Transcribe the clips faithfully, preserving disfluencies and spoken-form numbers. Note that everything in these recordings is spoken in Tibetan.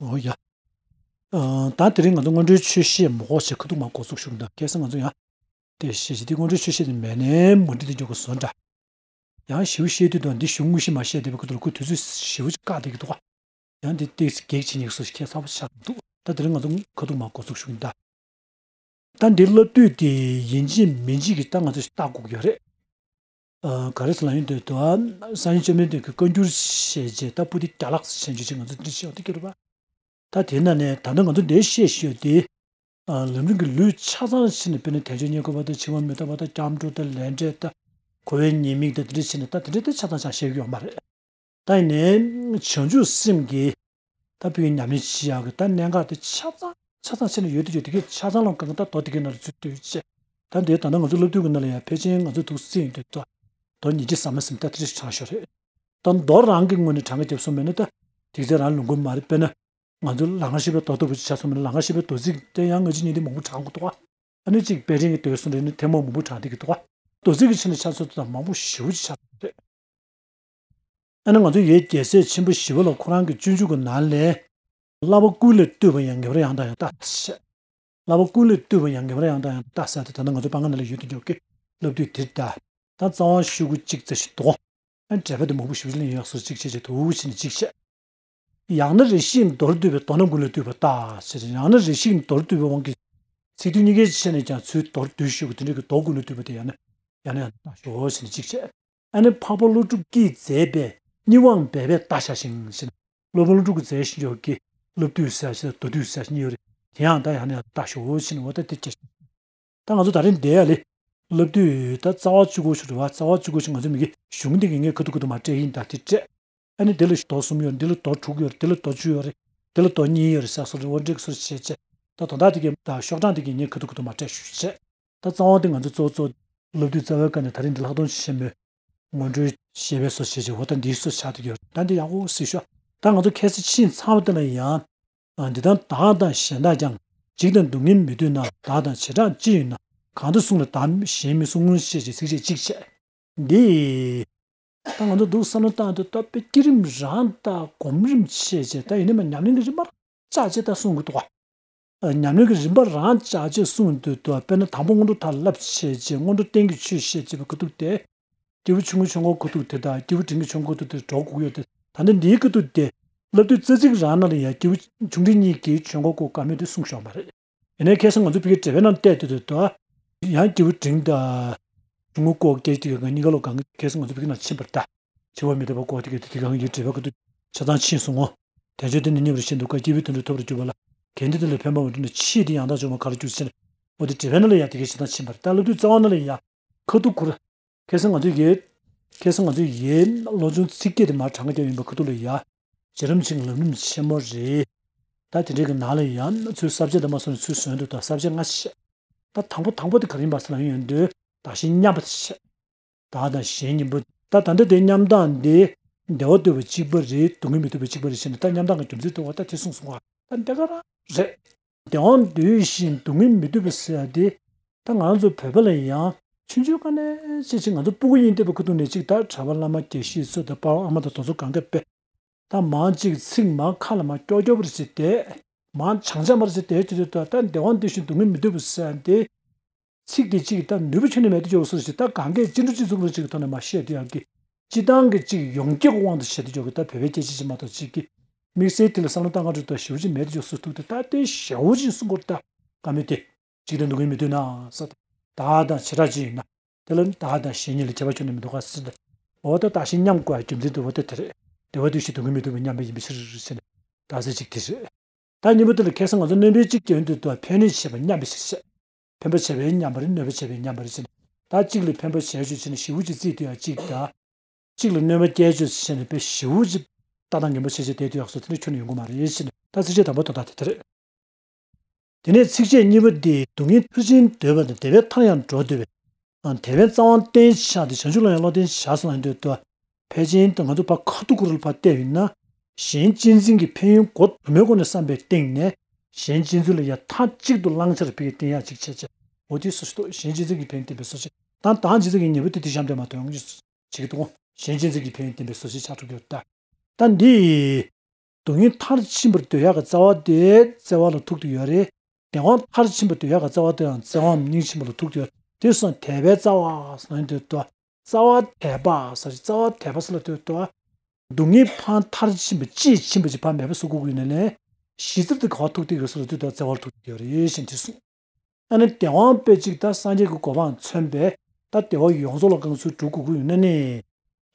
འོ་ཡ། ཨ། ད་དེ་རིང་ང་ཚོ་སྔོན་འགྲོའི་ཆོས་བཤད་མ་དགོས་ཞེས་ཁ་ཐུག་མར་འགོ་ཚུགས་ཞུ་གི་འདུག་ཁ་སང་ང་ཚོ་ཡང་དེ་བཤད་བྱས་དེ་སྔོན་འགྲོའི་ཆོས་བཤད་དེ་མེད་ནའི་མུ་འབྲེལ་དེ་འཇོག་གི་བཟོ་འདྲ། ཡང་ཞེ་པོ་བཤད་དུས་དང་འདི་གཞུང་དངོས་གཞི་མ་བཤད་བསྡད་པའི་ཁ་ཐུག་ལ་ཁོས་དུས་ཚོད་ཞེ་པོ་ཅིག་བཀག་བསྡད་ཀྱི་འདུག་ག་ཡང་འདི་ཏོག་ཙམ་གེགས་བྱེད་མཁན་བཟོ་ཞིག་ཁྱད་མཚར་པོ་ཆགས་འདུག་ད་དེ་རིང་ང་ཚོ་ཁ་ཐུག་མར་འགོ་ཚུགས་ཞུ་གི་ཡིན་ད། ད་འདིར་སློབ་དུས་དེ་ཡིན་གཅིག་མིན་གཅིག་གི་ད་ང་ཚོ་ཞིག་ལྟ་དགོས་ཀྱི་ཡོད་རེད། ཨ། ག་རེ་ཟེར་ལབ་ཡོང་དུས་དུ་ཨ། སང་ཉིན་བཅོམ་ལྡན་འདས་ཀྱི་བཀའ་འགྱུར་བཤད་རྗེས་ད་པོ་ཏི་རྒྱ་ལགས་སུ་བྱས་འཇུག་ཅིག་ང་ཚོ་འདི་བཤད་པ་དེ་ཀྱི་རེད་པ། ད་དེ་ན་ནས་ད་ལྟ་ང་ཚོ་འདིར་བཤད་བཞིན་ཡོད་དེ། ཨ། ལམ་རིམ་གྱི་ལུས་ཆ་ཚང་ཕྱིན་ནས་དཔེར་ན་དལ་འབྱོར་རྙེད་དགོས་པ་དང་འཆི་བ་མི་རྟག་པ་དང་སྐྱབས་འགྲོ་དང་ལས་འབྲས་དང་འཁོར་བའི་ཉེས་དམིགས་དང་དེ་འདྲ་ཕྱིན་ནས་ད་དེ་འདྲ་དེ་ཆ་ཚང་ཆ་བཤད་ཀྱི་ཡོད་མ་རེད། ད་ཡིན་ནའི་བྱང་ཆུབ་སེམས་ཀྱི་ད་ཕ་གི་ཉམས་ལེན་བྱེད་ཡག་གི་ད་གནད་འགག་དེ་ཆ་ཚང་ཆ་ཚང་བྱས་ནས་ཡོད་དུ་ཡོད་དེ་གའི་ཆ་ཚང་ལ་གང་གི་ད་མདོ་དེ་གའི་ནང་ལ་ཚུད་དུ་ཡོད་ཅེས། ད་འདི་ད་ལྟ་ང་ཚོ་སློབ་དུས་ཀྱི་ནང་ལ་ཡང་ཕལ་ཆེར་ང་ཚོ་ཐུགས་སྲིད་ཡོད་དུས་ད་མདོ་ཉི་ཁྲི་ཟ་མ་ཟིན་ད་དེ་རིགས་དྲངས་ཤོག་རེད། ད་མདོ་རང་གི་ངོས་ནས་གྲངས་ཀ་རྒྱབ་སོང་མེད་ན་ད་དེ་ཚེ་རང་ལུང་དགོས་མ་རེད། དཔེར་ན་ང་ཚོ་ལ་ང་ཤེས་པའི་མདོ་ལྟ་བུ་ཆ་ཚང་མེད་ན་ལ་ང་ཤེས་པའི་མདོ་ཚིག་དེ་ཡང་ང་ཅི་ཉིད་དེ་མང་པོ་གྲངས་དགོས་འདུག་ཨ། ཨ་ནི་གཅིག་དཔལ་ཕྲན་གྱི་མདོའི་གསུང་རེད་ནི་ཐེངས་མང་མང་པོ་གྲངས་དེ་གི་འདུག་ཨ། མདོ་ཚིག་གི་ཆ་ནས་ཆ་ཚང་དུ་ད་མང་པོ་ཞེ་པོ་ཅིག་ཆགས་རེད། ཨ་ནི་ང་ཚོ་ཡའི་རྒྱལ་སྲས་ཆེན་པོ་ཞི་བ་ལྷ་ཁོ་རང་གི་སྤྱོད་འཇུག་གི་ནང་ལས། བསླབ་པ་ཀུན་ལས་བཏུས་པ་ཡང་ངེས་པར་ཡང་དང་ཡང་བལྟ་ཞེས། བསླབ་པ་ཀུན་ལས་བཏུས་པ་ཡང་ངེས་པར་ཡང་དང་ཡང་བལྟ་ཟེར་ཏེ་ད་ནི་ང་ཚོ་སྤང་ག་ནང་ལ་ཡོད་དུ་འཇོག་གི་སློབ་དུས་དེ་ལྟ། ད་རྩ་བ་ཤོག་གུ་གཅིག་ཙམ་ཞིག་འདུག་ཨ་ནི་འགྲེལ་པ་དེ་མང་པོ་ཞིག་གླེང་ཡོད་སོ་གཅིག་བྱས་བྱས་དུ་བྱས་ནས་གཅིག་བྱས། ཡང་ན་རེ་ཞིག་མདོར་བསྡུས་པའི་མདོ་རྣམས་ཀུན་ལས་བཏུས་པ་ལྟ་ཟེར། ཡང་ན་རེ་ཞིག་མདོར་བསྡུས་པའི་དབང་གིས་ཚིག་དོན་གཉིས་ཀའི་ཆ་ནས་ཀྱང་ཚུལ་མདོར་བསྡུས་ཞུ་གི་དེ་འདྲ་གི་མདོ་ཀུན་ལས་བཏུས་པ་དེ་ཡང་ན་ཡང་ན་ཡང་ལྟ་ཞོག་ཟེར་ནས་གཅིག་བྱས། ཨ་ནི་འཕགས་པ་ཀླུ་སྒྲུབ་ཀྱིས་མཛད་པའི་སྙི་དབང་སྦས་པས་ལྟ་བྱ་ཞིང་ཟེར། སློབ་དཔོན་ཀླུ་སྒྲུབ་ཀྱིས་མཛད་བཞིན་ཡོད་ཀྱི་སློབ་བཏུས་ཟེར་ཞེས་མདོར་བསྡུས་ཟེར་གཉིས་ཡོད་རེད། དེ་ཡང་ད་ཡང་ན་ཡང་ལྟ་ཞོག་ཟེར་ནས་འོ་ད་དེ་སྐྱེ། ད་ང་ཚོ་ད་རིང་འདི་ཡ་ལེ། སློབ་དུས་ད་རྩ་བ་བཅུ་དགུ་ཞིག་རེད་བ། རྩ་བ་བཅུ་དགུ་ཞིག་ང་ཚོ་མི་གི་གཞུང་འདི་གི་ངས་ཁ་ཐུག་ཁ་ཐུག་མ་སྤྲད་ཡིན་ད་དེ་སྤྲད། ཨ་ནི་འདི་ལ་མདོ་གསུམ་ཡོད་རེད། འདི་ལ་མདོ་དྲུག་ཡོད་རེད། འདི་ལ་མདོ་བཅུ་ཡོད་རེད། འདི་ལ་མདོ་གཉིས་ཡོད་རེད་ཟེར་སོ་རེད། འོ་འགྲིག་སོ་བྱས་བྱས། ད་དོན་དག་དེ་གི་ད་ཤོག་གྲངས་དེ་གི་ངས་ཁ་ཐུག་ཁ་ཐུག་མ་སྤྲད་ཞུ་བྱས། ད་རྩ་བ་འདི་ང་ཚོ་གཙོ་བོ་གཙོ་བོ་སློབ་དུས་རྩ་བའི་སྐབས་ནས་ད་རིང་འདི་ལྷག་མཐོང་ཆེན་མོའི་སྔོན་འགྲོའི་བཤད་པའི་སོ་བྱས་བྱས་འོ་ད་འདིའི་སོ་ཆགས་བསྡད་ཡོད་རེད། ད་འདི་ཡག་པོ་གཟིགས་ཤོག་ད་ང་ཚོ་ཁ་སང་ཕྱིན་ཚར་བ་དེ་ལ་ཡང་། འདི་ལྟར་བདག་དང་གཞན་དག་ཀྱང་། འཇིགས་དང་སྡུག་བསྔལ་མི་འདོད་ན། བདག་དང་བྱེ་བྲག་ཅི་ཡོད་ན། གང་དུ་སོང་ལ་བདག་གཞན་མི་གསུང་ངོ་། ཞེས་བྱས་ཚིགས་བཅད་གཅིག་བྱས། འདི། ད་ང་ཚོ་འདུག་བསམ་བློ་བཏང་དུས་ད་དཔེ་བསྐྱེད་རིམ་རང་དང་སྒོམ་རིམ་བྱས་བྱས་ད་ཡིན་ན་མ་ཉམས་ལེན་གྱི་རིམ་པར་བཅའ་བྱས་ད་གསུང་གི་འདུག་ག་ཉམས་ལེན་གྱི་རིམ་པ་རང་བཅའ་བྱས་གསུང་གི་འདུག་དཔེར་ན་དང་པོ་སྔོན་འགྲོ་མཐར་བསླབ་བྱས་བྱས་སྔོན་འགྲོ་རྟེན་གྱི་ཆོས་བཤད་བྱས་པའི་ཁ་ཐུག་དེ། སྐྱེས་བུ་ཆུང་ངུའི་ཆོས་འཁོར་ཁ་ཐུག་དེ་དང་སྐྱེས་བུ་འབྲིང་གི་ཆོས་འཁོར་ཁ་ཐུག་དེ་འགྲོ་དགོས་ཡོད་དེ། ད་ལྟ་འདིའི་ཁ་ཐུག་དེ་བསླབ་དུས་རྩ་ཚིག་རང་ནང་ལ་ཡང་སྐྱེས་བུ་ཆུང་འབྲིང་གཉིས་ཀྱི་ཆོས་འཁོར་སྐོར་དཀའ་མོལ་དེ་གསུངས་བཞག་པ་མ་རེད། ཡིན་ནའི་ཁ་སང་ང་ཚོ་བོད་ཀྱི་འགྲེལ་པའི་ནང་བལྟས་དུས་དུས་དོ། ཡང་སྐྱེས་བུ་འབྲིང་དང་ཆུང་ངུ་སྐོར་སྐད་ཅིག་གི་གཉིས་ཀ་ལོ་གང་ཁ་སང་ང་ཚོ་བོད་ཀྱི་ནང་ཕྱིན་པ་རེད་ད། འཆི་བ་མི་རྟག་པ་སྐོར་དེ་ག་དེ་དེ་གང་གི་འགྲེལ་པ་ཁ་ཐུག་ཆ་ཚང་ཕྱིན་སོང་ངོ་། དལ་འབྱོར་དེ་ནི་རྙེད་པར་བཞིན་དུ་བཀའ་སྐྱེས་བུའི་དོན་དུ་ཐོབ་པར་གྱུར་པ་ལ། གལ་ཏེ་དེ་ལ་ཕན་པ་མ་བསྒྲུབས་ན་ཕྱིས་དེ་ཡང་དག་འབྱུང་བ་ག་ལ་འགྱུར་ཟེར་ནས། འོ་དེ་འགྲེལ་པའི་ནང་ལ་ཡང་དེ་གའི་ཆ་ཚང་ཕྱིན་པ་རེད་ད། སློབ་དུས་རྩ་བ་ནང་ལ་ཡང་ཁ་ཐུག་ཁུར། ཁ་སང་ང་ཚོ་ཡའི། ཁ་སང་ང་ཚོ་ཡའི་བློ་སྦྱོང་ཚིག་བརྒྱད་དེ་མར་གྲངས་ཀ་བརྒྱབ་ཡིན་པ་ཁ་ཐུག་ལ་ཡ། བྱེད་རིམ་ཆེན་ལམ་རིམ་ཆེན་མོ་རེད། ད་དེ་འདྲའི་གི་ནང་ལ་ཡང་ཚུལ་ས་བཅད་དང་མ་སོང་ནས་ཚུལ་ཟོན་དུ་དང་ས་བཅད་ལྔ་བཤད། ད་དང་པོ་དང་པོ་དེ་ག་རེ་ཡིན་པ་ཟེར་ན་ཡོང་དུས་བདག་གཞན་མཉམ་པ་དེ་བཤད། བདག་དང་གཞན་གཉིས་པོ་ད་ད་ལྟ་དེ་མཉམ་བཏང་འདི་བདེ་བ་འདོད་པ་གཅིག་པ་རེད། སྡུག་བསྔལ་མི་འདོད་པ་གཅིག་པ་རེད་ཟེར་ནས་ད་མཉམ་བཏང་གི་རྒྱུ་མཚན་དེ་འོ་ད་དེ་གསུངས་སོང་བ་ད་འདི་ག་རང་རེད། བདེ་བ་འདོད་ཅིང་སྡུག་བསྔལ་མི་འདོད་པ་ཟེར་ཡ་དེ། ད་ང་ཚོ་བོད་པ་ལ་ཡང་ཆུང་ཆུང་སྒང་ནས་ཅིག་ཅིག་ང་ཚོ་སྤུ་གུ་ཡིན་བསྡད་པའི་ཁ་ཐུག་ནས་ཅིག་ད་གྲྭ་པ་བླ་མ་དགེ་བཤེས་ཚོ་དང་པཱ་ཨ་མ་དང་དེ་ཚོ་གང་ག་དཔེ། ད་མང་ཅིག་ཚིག་མང་ཁ་ལ་མར་ཀྱོག་ཀྱོག་པོ་རེ་བྱས་ཏེ། མང་བྱང་ཆ་མ་རེ་བྱས་ཏེ་ཅིག་ཅིག་ད་ད་བདེ་བ་འདོད་ཅིང་སྡུག་བསྔལ་མི་འདོད་པ་ཟེར་ཡ་དེ། ཚིག་དེ་གཅིག་ད་ནུས་པ་ཁྱོན་ནས་མེད་དུ་འཇོག་སོ་ཞིག་ད་གང་གས་ཅི་འདྲ་ཅི་ཚུགས་པ་ཅིག་གི་ཐོག་ནས་མ་བཤད་དུ་ཡག་གི། སྤྱི་བཏང་གི་ཅིག་ཡོངས་ཀྱི་དབང་དུ་བྱས་ཏེ་འཇོག་གི་ད་བོད་པའི་སྐད་ཆ་ཅིག་མ་གཏོགས་ཅིག་གི། དམིགས་བསལ་དེ་ལ་བསམ་བློ་བཏང་ག་འགྲོ་ད་ཞེ་པོ་ཅིག་མེད་དུ་འཇོག་སོ་ཐུག་དེ་ད་དེ་ཞེ་པོ་ཅིག་གསུང་དགོས་ད། བཀའ་མོལ་དེ། གཅིག་དང་སྡུག་བསྔལ་མི་འདོད་ན་ས། བདག་དང་བྱེ་བྲག་ཅི་ཡིན་ན། དེ་ལ་བདག་དང་གཞན་གཉིས་ལ་ཁྱད་པར་ཁྱོན་ནས་མི་འདུག་ག་ཟེར་ཏེ། འོ་ད་བདག་གཞན་མཉམ་དགོས་པའི་རྒྱུ་མཚན་དེ་འོ་ད་དེ་རེད། བདེ་བ་འདོད་ཅིང་སྡུག་བསྔལ་མི་འདོད་པ་མཉམ་པ་ཡིན་པའི་ཕྱིར་ཟེར་ནས། བདག་ཟེར་གཅིག་དེ་རེད། ད་གཉིས་པ་དེ་ལ་ཁ་སང་ང་ཚོ་སྣོན་པའི་གཅིག་ཀྱང་འདུག་ཏོ། ཕན་གནོད་བྱེད་པ་མཉམ་པའི་ཕྱིར་བཤད། ཕན་པ་བྱེད་པའི་མཉམ་པ་རེད། གནོད་པ་བྱེད་པའི་མཉམ་པ་རེད་ཟེར་ནས། ད་གཅིག་ལ་ཕན་པ་བྱེད་ཆོག་ཟེར་ནས་ཞེ་པོ་ཅིག་བརྩིས་དུས་ཡང་གཅིག་དང་། གཅིག་ལ་གནོད་པ་སྐྱེལ་ཆོག་ཟེར་ནས་དཔེ་ཞེ་པོ་ཅིག་ལྟ་སྟངས་ངན་པ་བྱས་བྱས་བསྡད་དུས་ཡག་སོ་དེ་འདྲ་ཁྱོན་ནས་ཡོང་གི་མ་རེད་ཟེར་ནས་ད་ཚིགས་བཅད་དང་པོ་དོན་དག་དེ་དེ་རེད། དེ་ནས་ཚིགས་བཅད་གཉིས་པ་འདི་སྡུག་བསྔལ་མཐར་ཕྱིན་འདོད་པ་དང་བདེ་བའི་མཐར་ཡང་འགྲོ་འདོད་པས། དེ་བས་རྩ་བ་བརྟན་ཕྱིར་ཏེ་བྱང་ཆུབ་ལ་ཡང་བློ་གཏད་བྱ་ཟེར་ལབ་འདོད་དོ། ཕལ་ཆེར་ང་ཚོ་ཕར་ཁ་ཐུག་ཁུར་ལ་ཕར་བལྟས་ཡིན་ན། གཞན་གཅེས་འཛིན་གྱི་ཕན་ཡོན་གོ་དུ་མའི་སྒོ་ནས་བསམ་པའི་སྟེང་ནས། གཞན་གཅེས་འཛིན་ལ་ཡང་མཐའ་གཅིག་ཏུ་བླང་བྱར་ཕ་གིར་བསྟན་ཡག་ཅིག་བྱས་བྱས། འོ་དེ་སོ་སོ་གཞན་གཅེས་འཛིན་གྱི་ཕན་ཡོན་བསྟན་པའི་སོ་སོ་དང་བདག་གཅེས་འཛིན་གྱི་ཉེས་པ་དེ་དེ་གཞམ་དེ་མ་གཏོང་ཡོང་གི་བྱེད་ཀྱི་འདུག་གཞན་གཅེས་འཛིན་གྱི་ཕན་ཡོན་བསྟན་པའི་སོ་སོ་ཆགས་འགྲོ་གི་ཡོད་ད། ད་འདི། སྡུག་བསྔལ་མཐར་ཕྱིན་པར་འདོད་ཡག་གི་རྩ་བ་དེ་བརྩེ་བ་ལ་ཐུག་བསྡད་ཡོད་རེད། བདེ་བ་མཐར་ཕྱིན་པར་འདོད་ཡག་གི་རྩ་བ་དེའང་བརྩེ་བའམ་སྙིང་རྗེ་ཆེན་པོ་ལ་ཐུག་བསྡད་ཡོད་རེད། དེ་སོང་དད་པའི་རྩ་བ་ཟེར་ན་འདོད་དོ། རྩ་བ་དད་པ་ཟེར་རྩ་བ་དད་པ་ཟེར་ལ་འདོད་དོ། སྡུག་བསྔལ་ཕར་མཐར་ཕྱིན་པ་ཅི་ཕྱིན་པ་ཅིག་ཕར་མེད་པ་བཟོ་དགོས་ཀྱི་ཡོད་ན་ལས། གཞི་རྩ་དེ་ག་བ་ཐུག་བསྡད་ཡོད་ཟེར་ལ་འདོད་དོ། བརྩེ་བ་ལ་ཐུག་བསྡད་ཡོད་རེད་ཞེས་དེ་གསུངས། ཨ་ནི་དེ་བའང་དཔེ་གཅིག་ད་སངས་རྒྱས་ཀྱི་གོ་འཕང་མཚོན་པའི་ད་བདེ་བ་ཡོངས་རྫོགས་ལ་གང་ཚུལ་སྒྲུབ་དགོས་ཀྱི་ཡོད་ན་ནི།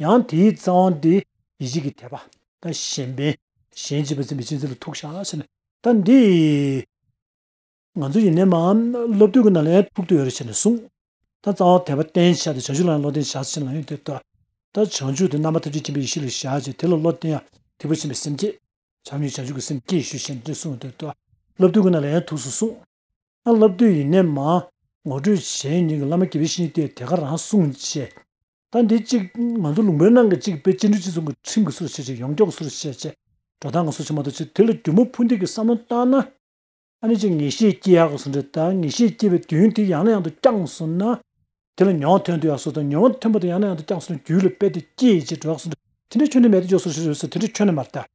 ཡང་དེའི་རྩ་བ་འདི་ཡིད་ཆེས་ཀྱི་དད་པ། ད་གཞན་ཕན་གཞན་གཅེས་པར་འཛིན་པའི་གཅེས་འཛིན་ལ་ཐུག་བཞག་ཟེར་ནས་ད་འདི། ང་ཚོ་ཡིན་ནའི་མ་བསླབ་བཏུས་ཀྱི་ནང་ལ་ཡང་ཐུག་བསྡད་ཡོད་རེད་ཟེར་ནས་གསུངས། ད་རྩ་བ་དད་པ་བརྟན་བཞག་སྟེ་བྱང་ཆུབ་ལ་ཡང་བློ་བརྟན་བཞག་ཟེར་ལ་ཡང་འདོད་དོ། ད་བྱང་ཆུབ་དེ་རྣམ་པར་ཐར་པའི་ཁྱིམ་པའི་ཡེ་ཤེས་ལ་བཞག་ཅིང་དེ་ལ་བློ་བརྟན་ཡང་ཐེག་པ་ཆེན་པོའི་སེམས་བསྐྱེད། བྱམས་སྙིང་བྱང་ཆུབ་ཀྱི་སེམས་བསྐྱེད་ཞུ་ཞེས་འདི་གསུངས་འདོད་དོ། བསླབ་བཏུས་ཀྱི་ནང་ལ་ཡང་ཐུགས་སུ་གསུངས། ཨ་བསླབ་བཏུས་ཡིན་ནའི་མ་ངོ་སྤྲོད་བྱེད་ཉིན་གྱི་བླ་མ་དགེ་བའི་བཤེས་གཉེན་དེ་དེ་ག་རང་གསུངས་བྱས། ད་འདི་གཅིག་ང་ཚོ་ལུང་པའི་ནང་གི་གཅིག་དཔེ་སྤྱི་འགྲོས་སྤྱི་ཚོགས་ཀྱི་ཁྲིམས་ཀྱི་སུ་རུ་བྱས་བྱས་ཡོངས་རྫོགས་སུ་རུ་བྱས་བྱས་འགྲོ་སྟངས་ཀྱི་སུ་ཆེ་མ་གཏོགས་ཆེ་དེ་ལ་རྒྱུ་མ་ཕུ་འདེད་ཀྱི་བསམ་བློ་བཏང་ན། ཨ་ནི་ཅིག་ངེས་ཤེས་སྐྱེ་ཡག་གི་སུ་འདྲ་ད་ངེས་ཤེས་སྐྱེ་བའི་དུས་ཡུན་དེ་ཡང་ན་ཡང་དུ་བརྐྱངས་སོང་ན། དེ་ལ་ཉོན་མོངས་ཐོན་དུ་ཡག་སུ་དང་ཉོན་མོངས་ཐོན་པ་དང་ཡང་ན་ཡང་དུ་བརྐྱངས་སོང་ན་རྒྱུད་ལ་དཔེ་དེ་སྐྱེ་ཡི་ཅེས་འགྲོ་ཡག་སུ་འདྲ་དེ་འདྲའི་ཁྱོན་ནས་མེད་དུ་འཇོག་སུ་རེད་ཟེར་དེ་འདྲའི་ཁྱོན་ནས་མ་རེད་ད།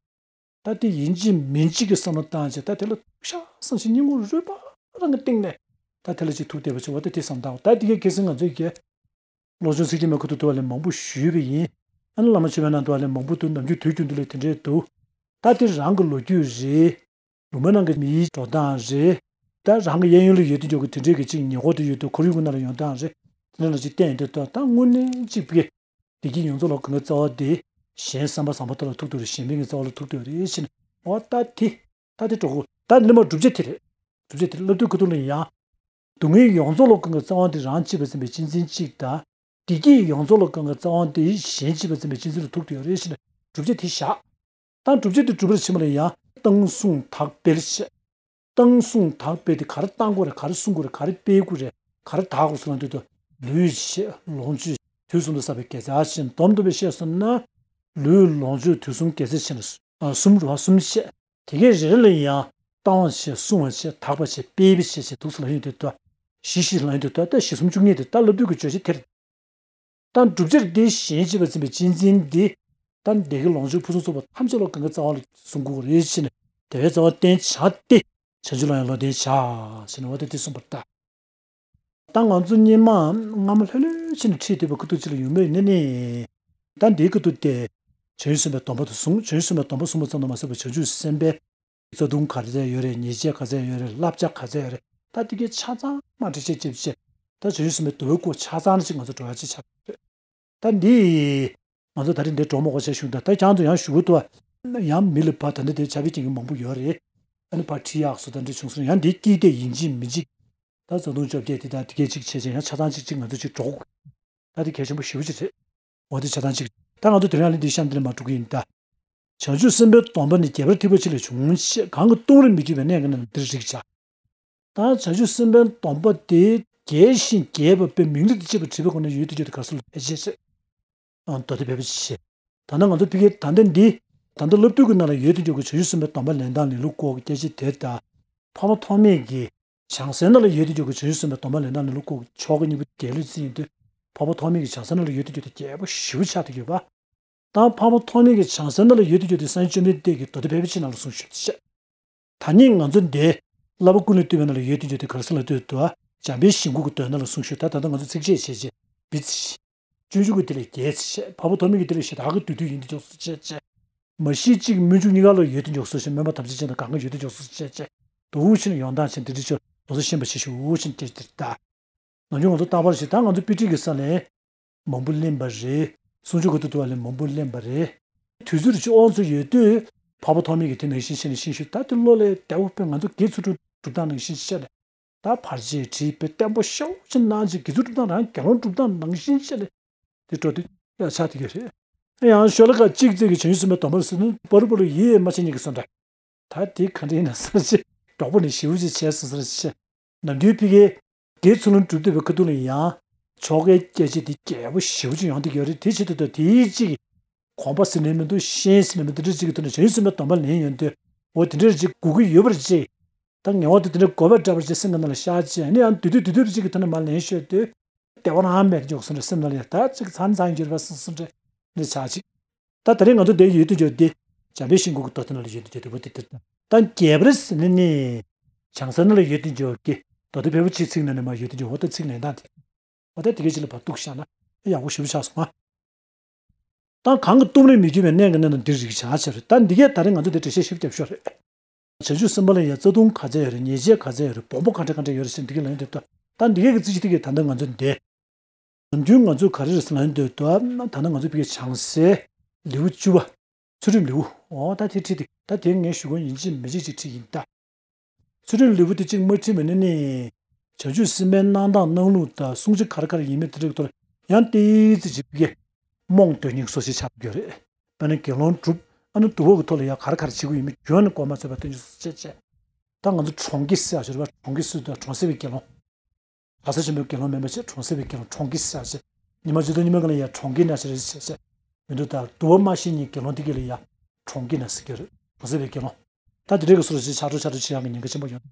ད་དེ་ཡིན་གཅིག་མིན་གཅིག་གི་བསམ་བློ་བཏང་བྱས་ད་དེ་ལ་ཤ་བསམ་ཞིང་སྙིང་ཁོང་རུས་པ་རང་གི་སྟེང་ནས་ད་དེ་ལ་ཅིག་ཐུགས་གཏད་པ་བྱེད་པ་ད་དེ་བསམ་བཏང་བ་ད་དེ་གའི་ཁ་སང་ང་ཚོའི་གི་བློ་སྦྱོང་ཚིག་བརྒྱད་མའི་ཁུ་ཐུག་ཏུ་བ་ལས་མང་པོ་ཞུས་པ་ཡིན། ཨ་ནི་བླ་མ་མཆོད་པའི་ནང་དུ་བ་ལས་མང་པོ་འདུག་ནམ་རྒྱུན་དུས་རྒྱུན་དུ་ལས་དེ་འདྲའི་འདུག་ད་དེ་རང་གི་ལོ་རྒྱུས་རེད། ལུང་པའི་ནང་གི་མིའི་འགྲོ་སྟངས་རེད། ད་རང་གི་གཡས་གཡོན་ལ་ཡོད་དུ་འཇོག་གི་དེ་འདྲའི་གི་ཅིག་ཉེ་འཁོར་དུ་ཡོད་དུ་ཁོར་ཡུག་གི་ནང་ལ་ཡོང་སྟངས་རེད། དེ་འདྲ་ལ་ཅིག་བསྟན་ཡོད་དུ་ད་དངོས་གནས་ཅིག་བི་བདེ་སྐྱིད་ཡོངས་རྫོགས་ལ་གང་གི་རྩ་བ་དེ་གཞན་བསམ་པ་བཟང་པོ་དག་ལ་ཐུག་ཐུག་རེད་གཞན་ཕན་གྱི་རྩ་བ་ལ་ཐུག་ཐུག་རེད་ཕྱིན་འོ་ད་དེ་ད་དེ་གྲོགས་པོ་ད་འདི་ནས་མ་སྒྲུབ་བྱེད་དེ་རེད། སྒྲུབ་བྱེད་དེ་བསླབ་བཏུས་ཁུ་ཐུག་ལ་ཡང་། སྡུག་བསྔལ་ཡོངས་རྫོགས་ལ་གང་གི་རྩ་བ་དེ་རང་གཅེས་པར་འཛིན་པའི་གཅེས་འཛིན་གཅིག་དང་། བདེ་སྐྱིད་ཡོངས་རྫོགས་ལ་གང་གི་རྩ་བ་དེ་གཞན་གཅེས་པར་འཛིན་པའི་གཅེས་འཛིན་ལ་ཐུག་ཐུག་རེད་ཕྱིན་སྒྲུབ་བྱེད་དེ་བཞག་ད་སྒྲུབ་བྱེད་དེ་སྒྲུབ་པར་བྱེད་མ་ལ་ཡང་བཏང་བསྲུང་དག་སྤེལ་བྱེད། བཏང་བསྲུང་དག་སྤེལ་དེ་ག་རེ་བཏང་དགོས་རེད་ག་རེ་བསྲུང་དགོས་རེད་ག་རེ་སྤེལ་དགོས་རེད་ག་རེ་དག་དགོས་སུ་ལ་འདོད་དོ། ལུས་བྱེད་ལོངས་སྤྱོད་དུས་གསུམ་དུ་བསགས་པའི་དགེ་རྩ་ཞེས་སྡོམ་སྡོམ་པའི་ཤེས་སོང་ན། ལུས་ལོངས་སྤྱོད་དུས་གསུམ་དགེ་རྩ་ཞེས་ན་གསུམ་རུ་བ་གསུམ་བཤད། དེ་གའི་རེ་རེ་ལ་ཡང་བཏང་བ་བྱེད་བསྲུང་བ་བྱེད་དག་པ་བྱེད་སྤེལ་བ་བྱེད་ཞེས་དུག་སུ་ལ་ཡོད་དུས་ད། ཞི་ཞི་ལ་ཡོད་དུས་ད་ལྟ་ཞི་གསུམ་བཅུ་གཉིས་དེ་ད་ལ་དུས་ཀྱི་བརྗོད་བྱེད་དེར། ད་སྒྲུབ་བྱེད་འདི་གཞན་གཅེས་པར་འཛིན་པའི་གཅེས་འཛིན་འདི། ད་བདེ་དགེ་ལོངས་སྤྱོད་ཕུན་སུམ་ཚོགས་པ་ཐམས་ཅད་ལ་གང་གི་རྩ་བ་ལ་གསུང་དགོས་རེད་ཕྱིན། དེ་བས་རྩ་བ་བརྟན་བྱ་སྟེ། བྱང་ཆུབ་ལ་ཡང་བློ་ལྡན་བྱ། ཕྱིན་བ་དེ་དེ་གསུངས་པར་ལྟ། ད་ང་ཚོ་སྙེ་མ་སྔ་མ་ལྷོད་ལྷོད་ཕྱིན་ཁྲིད་དེ་བ་ཁུ་ཐུག་ཅིག་ལ་ཡོང་མེད་ནི་ནི། ད་འདིའི་ཁུ་ཐུག་དེ། བྱང་ཆུབ་སེམས་དཔའི་སྡོམ་པ་དུ་གསུངས་བྱང་ཆུབ་སེམས་དཔའི་སྡོམ་པ་གསུངས་པ་ཙམ་དུ་མ་ཟད་པར་བྱང་ཆུབ་སེམས་དཔའི། རྩ་ལྟུང་ག་ཚད་ཡོད་རེད། ཉེས་བྱས་ག་ཚད་ཡོད་རེད། བསླབ་བྱ་ག་ཚད་ཡོད་རེད། ད་དེ་གའི་ཆ་ཚང་མ་འགྲེལ་བཤད་བྱེད་བྱེད། ད་བྱང་ཆུབ་སེམས་དཔའི་སྡོམ་པའི་སྐོར་ཆ་ཚང་ནི་ཅིག་ང་ཚོ་འགྲོ་ཡ་ཅིག་ཆགས་རེད། ད་འདི། ང་ཚོ་ད་རེས་འདིར་འགྲོ་མ་དགོས་ཆ་ཞུ་ད་ད་ཀྱང་ཚོ་ཡང་ཞུ་གི་འདུག་ཡང་མི་ལ་ཕ་ད་འདི་དེ་བྱ་བའི་རྐྱེན་གྱིས་མང་པོ་ཡོད་རེད། ཨ་ནི་ཕ་ཁྲིད་ཡག་སོ་ད་འདྲི་བྱུང་སོང་ཡང་འདི་སྐྱིད་དེ་ཡིན་གཅིག་མིན་གཅིག་ད་རྩ་ལྟུང་བཅོ་བརྒྱད་དེ་ད་དེ་གའི་ཅིག་བྱས་བྱས་ཡང་ཆ་ཚང་ཅིག་ཅིག་ང་ཚོ་ཅིག་འགྲོ་དགོས། ད་དེ་གལ་ཆེན་པོ་ཞེ་པོ་ཅིག་རེད། འོ་དེ་ཆ་ཚང་གཅིག་ད་ང་ཚོ་དེ་རིང་ལ་འདི་གཤམ་འདི་ལ་མ་འགྲོ་གི་ཡིན་ད། བྱང་ཆུབ་སེམས་དཔའི་སྡོམ་པ་ནི་རྒྱས་པར་ཐེག་པ་ཆེ་ལས་བྱུང་ཞེས་གང་གི་ལྟུང་རིགས་མི་བསྐྱོད་པའི་གནས་ཀྱི་རྣམས་འདིར་རིགས་བྱ། ད་བྱང་ཆུབ་སེམས་དཔའི་སྡོམ་པ་དེ་རྒྱས་ཤིང་རྒྱས་པ་དཔེ་མིང་ལ་དེ་ཅེས་པ་བྲིས་པའི་སྒོ་ནས་ཡོད་དུ་ཡོད་དུ་ག་སུ་ལ་ཕལ་ཆེར་ཆེ། མདོ་སྡེ་ཕལ་པ་ཆེ། ད་ལྟ་ང་ཚོ་ཕ་གིའི་ད་ལྟ་འདི་ད་ལྟ་བསླབ་བཏུས་ཀྱི་ནང་ལ་ཡོད་དུ་ཡོད་ཀྱི་བྱང་ཆུབ་སེམས་དཔའི་སྡོམ་པ་ལེན་སྟངས་ལེན་ལུགས་སྐོར་གྱི་སྐད་ཆ་དེ་ད། འཕགས་པ་ཐོགས་མེད་ཀྱི། བྱང་སེམས་ནང་ལ་ཡོད་དུ་འཇོག་གི་བྱང་ཆུབ་སེམས་དཔའི་སྡོམ་པ་ལེན་སྟངས་ལེན་ལུགས་སྐོར་གྱི་ཆོ་ག་གཉིས་པོ་རྒྱས་ལུགས་ཅིག་ཡིན་དུས། འཕགས་པ་ཐོགས་མེད་ཀྱི་བྱང་སེམས་ནང་ལ་ཡོད་དུ་འཇོག་དེ་རྒྱས་པོ་ཞེ་པོ་ཆགས་བསྡད་ཡོད་པ། དང་འཕགས་པ་ཐོགས་མེད་ཀྱི་བྱང་སེམས་ནང་ལ་ཡོད་དུ་འཇོག་དེ་སངས་རྒྱས་བཅོམ་ལྡན་འདས་ཀྱིས་མདོ་སྡེ་ཕལ་པ་ཆེ་ནང་ལ་གསུངས་ཞུས་ཏེ་བཤད། ད་ནི་ང་ཚོ་འདི། བསླབ་པ་ཀུན་ལས་བཏུས་པའི་ནང་ལ་ཡོད་དུ་འཇོག་དེ་ག་རེ་ཟེར་ལབ་དུས་དུ། འཇམ་དཔལ་ཞིང་ཁམས་ཀྱི་མདོ་ནང་ལ་གསུངས་ཞུས་ད་ད་ལྟ་ང་ཚོ་ཚིགས་བཅད་བྱས་རྗེས་བིད། སྤྱོད་འཇུག་གི་དེ་ལས་རྒྱས་ཆེ། འཕགས་པ་ཐོགས་མེད་ཀྱི་དེ་ལས་ཞེ་དྲག་གི་བསྡུས་བསྡུས་ཡིན་དུ་འཇོག་སུ་བྱས་བྱས། མ་གཞི་གཅིག་སྨོན་འཇུག་གཉིས་ཀ་ལ་ཡོད་དུ་འཇོག་སུ་བྱས་སྨོན་པ་ཐམས་ཅད་ཅན་དང་གང་ག་ཡོད་དུ་འཇོག་སུ་བྱས་བྱས། དུ་ཕྱིན་ཡོང་སྟངས་ཕྱིན་དེ་འདྲི་ཆོས་ལོ་ཚོ་ཤེས་པ་ཆེ་ཞུ་ཕྱིན་སྐད་དེར་ད། ནམ་རྒྱུན་ང་ཚོ་རྟག་པར་ཞིག་ད་ང་ཚོ་དཔེ་ཁྲིད་ཀྱི་ས་ལས། མང་པོ་གླེང་པ་རེད། གསུང་ཆོས་གོ་ཐུབ་ཐུབ་པ་ལས་མང་པོ་གླེང་པ་རེད། དུས་ཚོད་ཅིག་དབང་ཚོད་ཡོད་དུས། འཕགས་པ་ཐོགས་མེད་ཀྱི་དེ་ནང་བཞིན་བཤད་ནས་ཤེས་ཞུ་ད་དེ་བློ་ལས་བདེ་བོ་དཔེ་ང་ཚོ་དགེ་ཚུལ་ཁྲིམས་སྒྲུབ་སྟངས་ནང་བཞིན་བཤད་ནས། ད་བར་ཆད་དྲིས་པའི་བརྟན་པོ་ཤོག་ཅིག་གནང་ཅིག་དགེ་ཚུལ་སྒྲུབ་སྟངས་རང་དགེ་སློང་སྒྲུབ་སྟངས་ནང་བཞིན་བཤད་ནས། དེ་འགྲོ་དུས་ཡ་ཆགས་དེ་ག་རེད། ཡང་ཤོ་ལོ་ཀ་གཅིག་ཙམ་གྱི་བྱང་ཆུབ་སེམས་དཔའི་སྡོམ་པ་ཟེར་ན་པ་རུ་པ་རུ་ཡིད་མ་ཆེས་ཉིད་ཀྱི་སོ་འདྲ། ད་དེ་ག་འདྲ་ཡིན་ན་ཟེར་ཅིག་གྲོགས་པོ་ནས་ཞེ་པོ་ཅིག་བྱས་སོང་ཟེར་ཅིག་ནམ་རྒྱུན་ཕ་གིའི་དགེ་ཚུལ་སྒྲུབ་བསྡད་པའི་ཁ་ཐུག་ལ་ཡང་ཆོ་གའི་སྐད་ཆ་དེ་རྒྱས་པོ་ཞེ་པོ་ཅིག་ཡོང་བསྡད་ཀྱི་ཡོད་རེད། དེ་ཆེད་དུ་ད་དེའི་གཅིག་གོམས་པ་ཟེར་ནས་མི་འདུག་ཤེས་ཟེར་ནས་མི་འདུག་དེ་འདྲ་ཅིག་གི་ཐོག་ནས་བྱང་ཆུབ་སེམས་དཔའི་སྡོམ་པ་ལེན་ཡོང་དུས་འོ་དེ་འདྲ་ཅིག་དགོས་ཀྱི་ཡོད་པར་ཅིག་ད་ངལ་བ་དེ་དེ་འདྲ་དགོས་པ་འདྲ་བར་ཅིག་སེམས་ཀྱི་ནང་ལ་ཤར་ཅིག་ནི་ཡང་དུས་དུས་དུས་དུས་ཅིག་གི་ཐོག་ནས་མར་ལེན་ཤོད་དུས་བདེ་བ་རང་མེད་འཇོག་སོང་རེད། སེམས་ནང་ལ་ཡང་ད་ཅིག་ཚང་ཚང་འགྱུར་བ་སོང་སོང་རེད་ནི་ཆགས་ཅིག་ད་དེ་རིང་ང་ཚོ་འདིར་ཡོད་དུ་འཇོག་དེ། འཇམ་དཔལ་ཤིང་ཀུན་གྱི་རྡོ་སྟེང་ན་ལ་ཡོད་དེ་འདུག་པ་དེ་དེར་ད་རྒྱས་པར་ཟེར་ནས་ནི། བྱང་ས་ན་ལ་ཡོད་དེ་འཇོག་གི། རྡོ་སྟེང་ཕལ་པོ་ཆེ་ཚིག་ནང་ནས་མར་ཡོད་དེ་འཇོག་འོ་ད་ཚིག་ལེན་སྟངས་དེ། འོ་ད་དེ་གའི་ཕྱི་ལ་བར་གཏུགས་བཞག་ན་ཡག་པོ་ཞེ་པོ་ཆགས་སོང་ང་། ད་གང་གིས་བཏུམ་རེ་མི་འགྱུར་བའི་གནས་ཀྱི་གནད་དུ་འདིར་རིགས་བྱ་ཟེར། ད་འདི་གས་ད་རེས་ང་ཚོ་འདི་འགྲེལ་བཤད་ཞིབ་རྒྱབ་ཤོག་རེད། བྱང་ཆུབ་སེམས་དཔའ་ལ་ཡང་རྩ་ལྟུང་ག་ཚད་ཡོད་རེད། ཉེས་བྱས་ག་ཚད་ཡོད་རེད། སྦོམ་པོ་ག་འདྲ་ག་འདྲ་ཡོད་རེད་ཟེར་འདི་གའི་ལན་དེ་ལྟ། ད་འདི་གའི་གི་རྩིས་གཞི་འདི་གའི་ད་ལྟ་ང་ཚོ་འདི། ནམ་རྒྱུན་ང་ཚོས་ག་རེ་རེད་ཟེར་ན་འདོད་དོ། ད་ལྟ་ང་ཚོ་བོད་ཀྱི་བྱང་སའི་ལེའུ་བཅུ་པ། ཚུལ་ཁྲིམས་ལེའུ། འོ་ད་དེ་ཁྲིད་དེ་ད་དེ་ངས་ཞུ་དགོས་ཡིན་གཅིག་མིན་གཅིག་ཅིག་ཁྲིད་ཡིན་ད། ཚུལ་ཁྲིམས་ལེའུ་དེ་གཅིག་མ་ཁྲིད་མིན་ནི་ནི། བྱང་ཆུབ་སེམས་དཔའི་གནང་སྟངས་གནང་ལུགས་དང་བསྲུང་བྱ་ག་རེ་ག་རེ་ཡིན་མིན་དེ་འདྲའི་ཐོག་ཡང་ཏོག་ཙམ་ཅིག་བོད་ཀྱི་རྨོངས་དོན་སྙིང་སོ་སོའི་ཆགས་ཡོད་རེད། དཔེར་ན་དགེ་སློང་སྒྲུབ་ཨ་ནི་འདུལ་བ་གི་ཐོག་ལ་ཡང་ག་རེ་ག་རེ་བྱེད་དགོས་ཡིན་མིན་རྒྱུན་ནས་གོ་མ་ཚོད་པ་སྟོན་རྒྱུ་སོ་སོ་བྱས་བྱས། ད་ང་ཚོ་གྲོང་ཁྱེར་ཟེར་ཡག་ཞོར་བ་གྲོང་ཁྱེར་སུ་དང་གྲོང་གསེབ་པའི་དགེ་སློང་། གྲྭ་ས་ཆེན་པོའི་དགེ་སློང་མིན་པ་བྱས་གྲོང་གསེབ་པའི་དགེ་སློང་གྲོང་ཁྱེར་ཟེར་བྱས། ཉི་མ་གཅིག་དང་ཉི་མ་གང་ལ་ཡ་གྲོང་ཁྱེར་ན་ཟེར་ཟེར་བྱས། མི་འདུག་ད་འདུལ་བ་མ་ཤེས་མཁན་དགེ་སློང་དེ་གས་ལ་ཡ་གྲོང་ཁྱེར་ན་ཟེར་གྱི་རེད། གྲོང་གསེབ་པའི་དགེ་སློང་། ད་དེ་རིགས་ཀྱི་སོ་སོ་ཆགས་འགྲོ་ཆགས་འགྲོ་བྱེད་ཡག་གི་ཉེན་ཁ་ཆེན་པོ་ཡོད།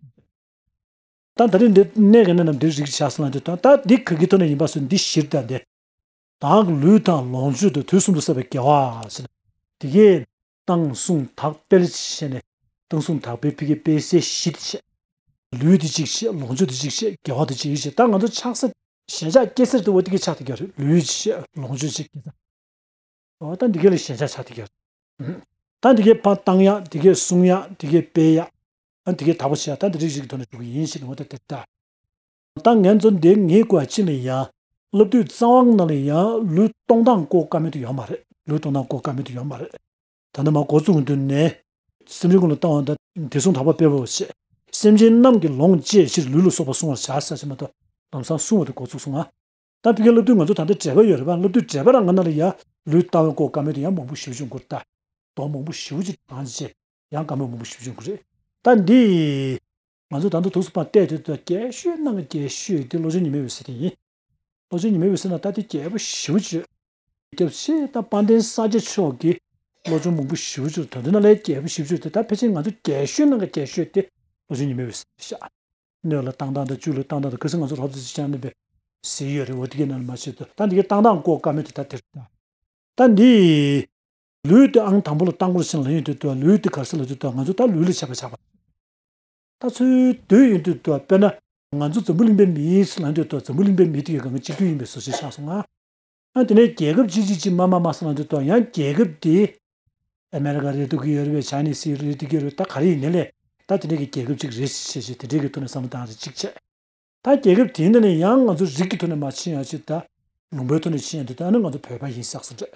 ད་ད་རིང་འདི་གནས་ཀྱི་གནད་རྣམས་འདིར་རིགས་བྱ་ཟེར་ན་འདི་དང་ད་འདི་ག་གི་ཐོག་ནས་ཡིན་པ་སོ་འདི་གཞིར་ད་འདི། བདག་གི་ལུས་དང་ལོངས་སྤྱོད་དང་དུས་གསུམ་དུ་བསགས་པའི་དགེ་བ་ཟེར་ན། དེ་གས་བཏང་བསྲུང་དག་སྤེལ་བྱས་ནས་བཏང་བསྲུང་དག་སྤེལ་ཕ་གིའི་སྤེལ་གསལ་བཞི་དེ་བྱས། ལུས་དེ་གཅིག་བྱས། ལོངས་སྤྱོད་དེ་གཅིག་བྱས། དགེ་བ་དེ་གཅིག་བྱས། ད་ང་ཚོ་ཆགས་ས་ཞེན་ཆགས་སྐྱེ་སར་དུ་བ་དེ་གས་ཆགས་དེ་གས་རེད། ལུས་བྱས། ལོངས་སྤྱོད་བྱས། དགེ་རྩ། འོ་ད་འདི་གས་ལ་ཞེན་ཆགས་ཆགས་དེ་གས་རེད། ད་འདི་གས་ཕར་བཏང་ཡག་འདི་གས་བསྲུང་ཡག་འདི་གས་སྤེལ་ཡག་ཨ་འདི་གས་དག་པོ་བྱེད་ཡག་ད་འདི་རིགས་རིགས་ཐོག་ནས་འགྲོ་གི་ཡིན་ཞེས་ནས་འོ་ད་དེ་ལྟ། ད་ངས་ཚོ་འདི་ངའི་བཀའ་ཅི་ལ་ཡ། སློབ་དུས་རྩ་བ་ནང་ལ་ཡ་ལུས་གཏོང་སྟངས་བཀོད་ཀ་མེད་དུ་ཡོད་མ་རེད། ལུས་གཏོང་སྟངས་བཀོད་ཀ་མེད་དུ་ཡོད་མ་རེད། ད་ནི་མ་འགོ་བཙུགས་དུས་ནས། སེམས་ཅན་ཀུན་ལ་བཏང་བ་དང་དེ་བསྲུང་དག་པ་སྤེལ་བའོ་ཞེས། སེམས་ཅན་རྣམས་ཀྱི་ལོངས་སྤྱད་ཕྱིར་ལུས་ལ་སོགས་པ་བསྲུང་བར་བྱ་ཟེར་ཞེས་མ་གཏོགས་ལམ་སང་བསྲུང་བ་དེ་འགོ་བཙུགས་སོང་ང་། ད་ཕ་གིའི་སློབ་དུས་ང་ཚོ་ད་ལྟ་འགྲེལ་པ་ཡོད་རེད་པ། སློབ་དུས་འགྲེལ་པ་རང་ང་ན་ལ་ཡ་ལུས་བཏང་བའི་བཀོད་ཀ་མེད་དུ་ཡང་མང་པོ་ཞེ་པོ་ཅིག་འགོར་ད། དོན་མང་པོ་ཞེ་པོ་ཅིག་དྲངས་བྱས་ཡང་ཀ་མེད་མང་པོ་ཞེ་པོ་ཅིག་འགོར་རེད། ད་འདི། ང་ཚོ་ད་ལྟ་ཐུགས་སུ་པང་བལྟས་དུས་ད་རྒྱས་ཤོས་ནང་གི་རྒྱས་ཤོས་དེ་བློ་སྦྱོང་ཉི་མའི་འོད་ཟེར་དེ་ཡིན། བློ་སྦྱོང་ཉི་མའི་འོད་ཟེར་ན་ད་དེ་རྒྱས་པོ་ཞེ་པོ་ཅིག་སྐྱབས་ཆེ་ད་དཔལ་ལྡན་ས་སྐྱ་མཆོག་གིས་བློ་སྦྱོང་མང་པོ་ཞེ་པོ་ཅིག་དོན་དེ་ན་ལས་རྒྱས་པོ་ཞེ་པོ་ཅིག་དེ་ད་ཕལ་ཆེར་ང་ཚོ་རྒྱས་ཤོས་ནང་གི་རྒྱས་ཤོས་དེ་བློ་སྦྱོང་ཉི་མའི་འོད་ཟེར་ཤག་སྣོད་ལ་བཏང་སྟངས་དང་བཅུད་ལ་བཏང་སྟངས་དང་ག་ཚོད་ང་ཚོ་རོབ་ཙམ་ཅིག་བྱས་ནས་པའི་ཟེར་ཡོད་རེད། འོ་དེ་གའི་ནང་ལ་མ་བྱེད་དུ་ད་འདི་གའི་བཏང་སྟངས་བཀོད་ཀ་མེད་དུ་ད་དེར་ད། ད་འདི། ལུས་དེ་ཨང་དང་པོ་ལ་བཏང་དགོས་ཟེར་ལ་ཡིན་དུས་ད་ལུས་དེ་ག་རེ་ཟེར་ལ་དུས་ད་ང་ཚོ་ད་ལུས་ལ་ཆགས་པ་ཆགས་པ། ད་ཚུལ་དུས་ཡིན་དུས་ད་དཔེར་ན་ང་ཚོ་འཛམ་བུ་གླིང་པའི་མི་ཟེར་ལ་དུས་ད་འཛམ་བུ་གླིང་པའི་མི་དེ་གའི་གང་ག་གཅིག་པུ་ཡིན་པའི་བཟོ་ཞིག་ཆགས་སོང་ང་། ཨ་དེ་ནས་རྒྱལ་ཁབ་གཅིག་གཅིག་གཅིག་མ་མ་མ་ཟེར་ལ་དུས་ད་ཡང་རྒྱལ་ཁབ་དེ་ཨ་མེ་རི་ཀ་རེད་འདུག་གི་ཡོད་རེད་པས། ཆའི་ནི་སི་རེད་འདུག་གི་ཡོད་རེད། ད་ག་རེ་ཡིན་ནའི་ལས་ད་དེ་འདྲའི་གི་རྒྱལ་ཁབ་ཅིག་རེད་ཞེས་བྱས་དེ་འདྲའི་གི་ཐོག་ནས་བསམ་བློ་བཏང་རེ་གཅིག་བྱས། ད་རྒྱལ་ཁབ་དེའི་ནང་ནས་ཡང་ང་ཚོ་རིགས་ཀྱི་ཐོག་ནས་མ་ཕྱིན་ཡང་ཅིག་ད་ལུང་པའི་ཐོག་ནས་ཕྱིན་ཡང་དེ་ད་ནི་ང་ཚོ་བོད་པ་ཡིན་ཟེར་ས་རེད།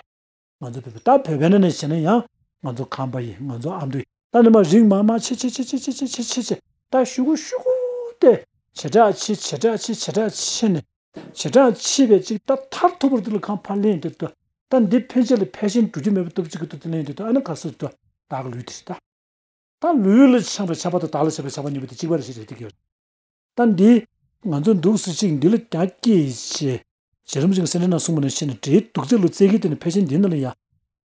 ང་ཚོ་བོད་པ་ད་བོད་པའི་ནང་ནས་བྱས་ན་ཡང་ང་ཚོ་ཁམས་པ་ཡིན། ང་ཚོ་ཨ་མདོ་ཡིན། ད་ནི་མ་རིགས་མ་མ་ཕྱེ་ཕྱེ་ཕྱེ་ཕྱེ་ཕྱེ་ཕྱེ་ཕྱེ་ཕྱེ་ཕྱེ་ད་ཤུ་གུ་ཤུ་གུ་དེ་ཇེ་དྲག་ཕྱེ་ཇེ་དྲག་ཕྱེ་ཇེ་དྲག་ཕྱེ་ནས་ཇེ་དྲག་ཕྱེ་བའི་ཅིག་ད་མཐར་ཐུག་པར་འདི་ལ་གང་ཕར་ལེན་དེ་ད་ད་འདི་ཕན་ཆད་ལ་ཕལ་ཆེར་འགྲོ་རྒྱུ་མེད་པ་སྟོབས་གཅིག་གི་ཐོག་ཏུ་ལེན་དེ་ད་ཨ་ནི་ག་སོ་ད་བདག་གི་ལུས་དེ་རེད་ད། ད་ལུས་ལ་ཆགས་པའི་ཆགས་པ་དང་བདག་ལ་ཆགས་པའི་ཆགས་པ་གཉིས་པོ་དེ་གཅིག་པ་རེད་ཞེས་རེད་དེ་གི། ད་འདི་ང་ཚོ་འདུག་སེ་ཅིག་འདི་ལ་རྒྱ་སྐྱེད་བྱས། རྗེ་རིན་པོ་ཆེ་གི་སེ་འབྲས་རྣམས་གསུངས་པ་ནང་བཞིན་འབྲས་གདུགས་ཚད་ལུ་རྩལ་གྱིས་བརྟེན་ནས་ཕལ་ཆེར་འདི་ནང་ལ་ཡང་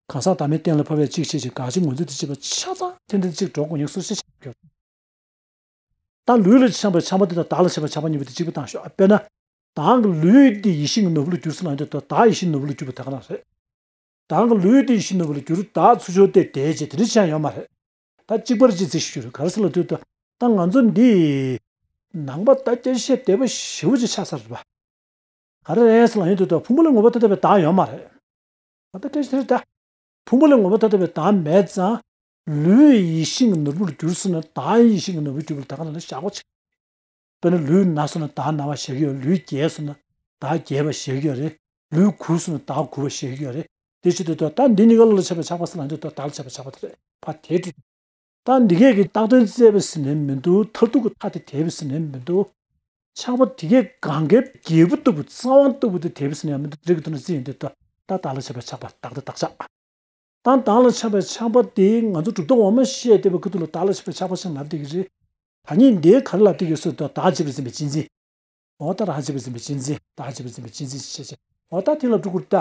གང་ཟག་བདག་མེད་གཏན་ལ་ཕབ་པའི་གཅིག་བྱས་ཅིག་དགག་བྱ་ངོས་འཛིན་དུ་བྱེད་པ་ཆ་ཚང་ཐེར་འདོན་གཅིག་འགྲོ་དགོས་ཉེན་སོ་སོ་ཆགས་ཀྱི་ཡོད། ད་ལུས་ལ་ཆགས་པའི་ཆགས་པ་དེ་དང་བདག་ལ་ཆགས་པའི་ཆགས་པ་གཉིས་པོ་དེ་གཅིག་པ་བཏང་ཤོག་དཔེར་ན། བདག་གི་ལུས་འདི་ཡིད་བཞིན་གྱི་ནོར་བུ་ལ་གྱུར་ཟེར་ལ་ཡོང་དུས་ད་བདག་ཡིད་བཞིན་ནོར་བུ་ལ་གྱུར་པ་ད་ག་རང་རེད། བདག་གི་ལུས་འདི་ཡིད་བཞིན་ནོར་བུ་ལ་གྱུར་བདག་ཚུར་ཕྱོགས་ཏེ་དེའི་རྗེས་དེ་འདྲ་ཅང་ཡོད་མ་རེད། ད་གཅིག་པར་གཅིག་ཚིག་ཞུ་རུ་ག་རེ་ཟེར་ལ་དུས་ད་ད་ང་ཚོ་འདི་ནང་པ་ད་སྐད་ཆ་བཤད་བདེ་པོ་ཞེ་པོ་ཅིག་ཆགས་ཚར་རེད་པ། ག་རེ་རེད་ཟེར་ལ་ཡོང་དུས་ད་ཕུང་པོ་ལས་ངོ་བོ་ཐ་དད་པའི་བདག་ཡོད་མ་རེད། ད་ལྟ་སྐད་ཆ་དེ་རེད་ད། ཕུང་པོ་ལས་ངོ་བོ་ཐ་དད་པའི་བདག་མེད་ཙང་། ལུས་ཡིད་བཞིན་གྱི་ནོར་བུ་ལ་གྱུར་སོང་ན་བདག་ཡིད་བཞིན་གྱི་ནོར་བུ་གྱུར་པ་ལ་ད་ག་ནང་ལ་བཞག་གོ་ཆེ། དཔེར་ན་ལུས་ན་སོང་ན་བདག་ན་བ་བཞག་གི་ཡོད། ལུས་རྒྱས་སོང་ན་བདག་རྒྱས་པ་བཞག་གི་ཡོད་རེད། ལུས་གུག་སོང་ན་བདག་གུག་པ་བཞག་གི་ཡོད་རེད། དེ་ཕྱིར་དུ་ད་ད་འདི་གཉིས་ཀ་བློ་ལ་ཆགས་པའི་ཆགས་པ་ཟེར་ལ་འདི་ད་བདག་ལ་ཆགས་པའི་ཆགས་པ་དེ་རེད་ཕ་དེ་དྲིས། ད་འདི་གས་ཀྱི་བཏགས་དོན་བཙལ་བ་ཟེར་ནས་མི་འདུག་མཐར་ཐུག་གི་མཐའ་དེ་དེད་པ་ཟེར་ནས་མི་འདུག་ཆགས་པ་དེ་གས་གང་གའི་རྒྱལ་པོ་ལྟ་བུ་རྩ་བ་ལྟ་བུ་དེ་དེད་པ་ཟེར་ནས་མི་འདུག་དེ་རིགས་ཀྱི་ཐོག་ནས་བརྩིས་ཡོང་དུས་ད་ད་བདག་ལ་ཆགས་པའི་ཆགས་པ་བདག་ལྟ་བདག་ཆགས། ད་བདག་ལ་ཆགས་པའི་ཆགས་པ་དེ་ང་ཚོ་གྲུབ་མཐའ་འོག་མ་བཤད་བསྡད་པའི་ཁུ་ཐུག་ལ་བདག་ལ་ཆགས་པའི་ཆགས་པ་ཞིག་ལབ་བསྡད་ཀྱི་རེད། ད་ངས་འདིའི་ག་རེ་ལབ་བསྡད་ཀྱི་ཟེར་དུས་བདག་ཅེས་པའི་འཛིན་པའི་གཅེས་འཛིན། འོ་ད་རང་ཅེས་པའི་འཛིན་པའི་གཅེས་འཛིན་བདག་ཅེས་པའི་འཛིན་པའི་གཅེས་འཛིན་ཞེས་བྱས། འོ་ད་དེ་ལ་སྤྲུལ་སྐུར་ལྟ།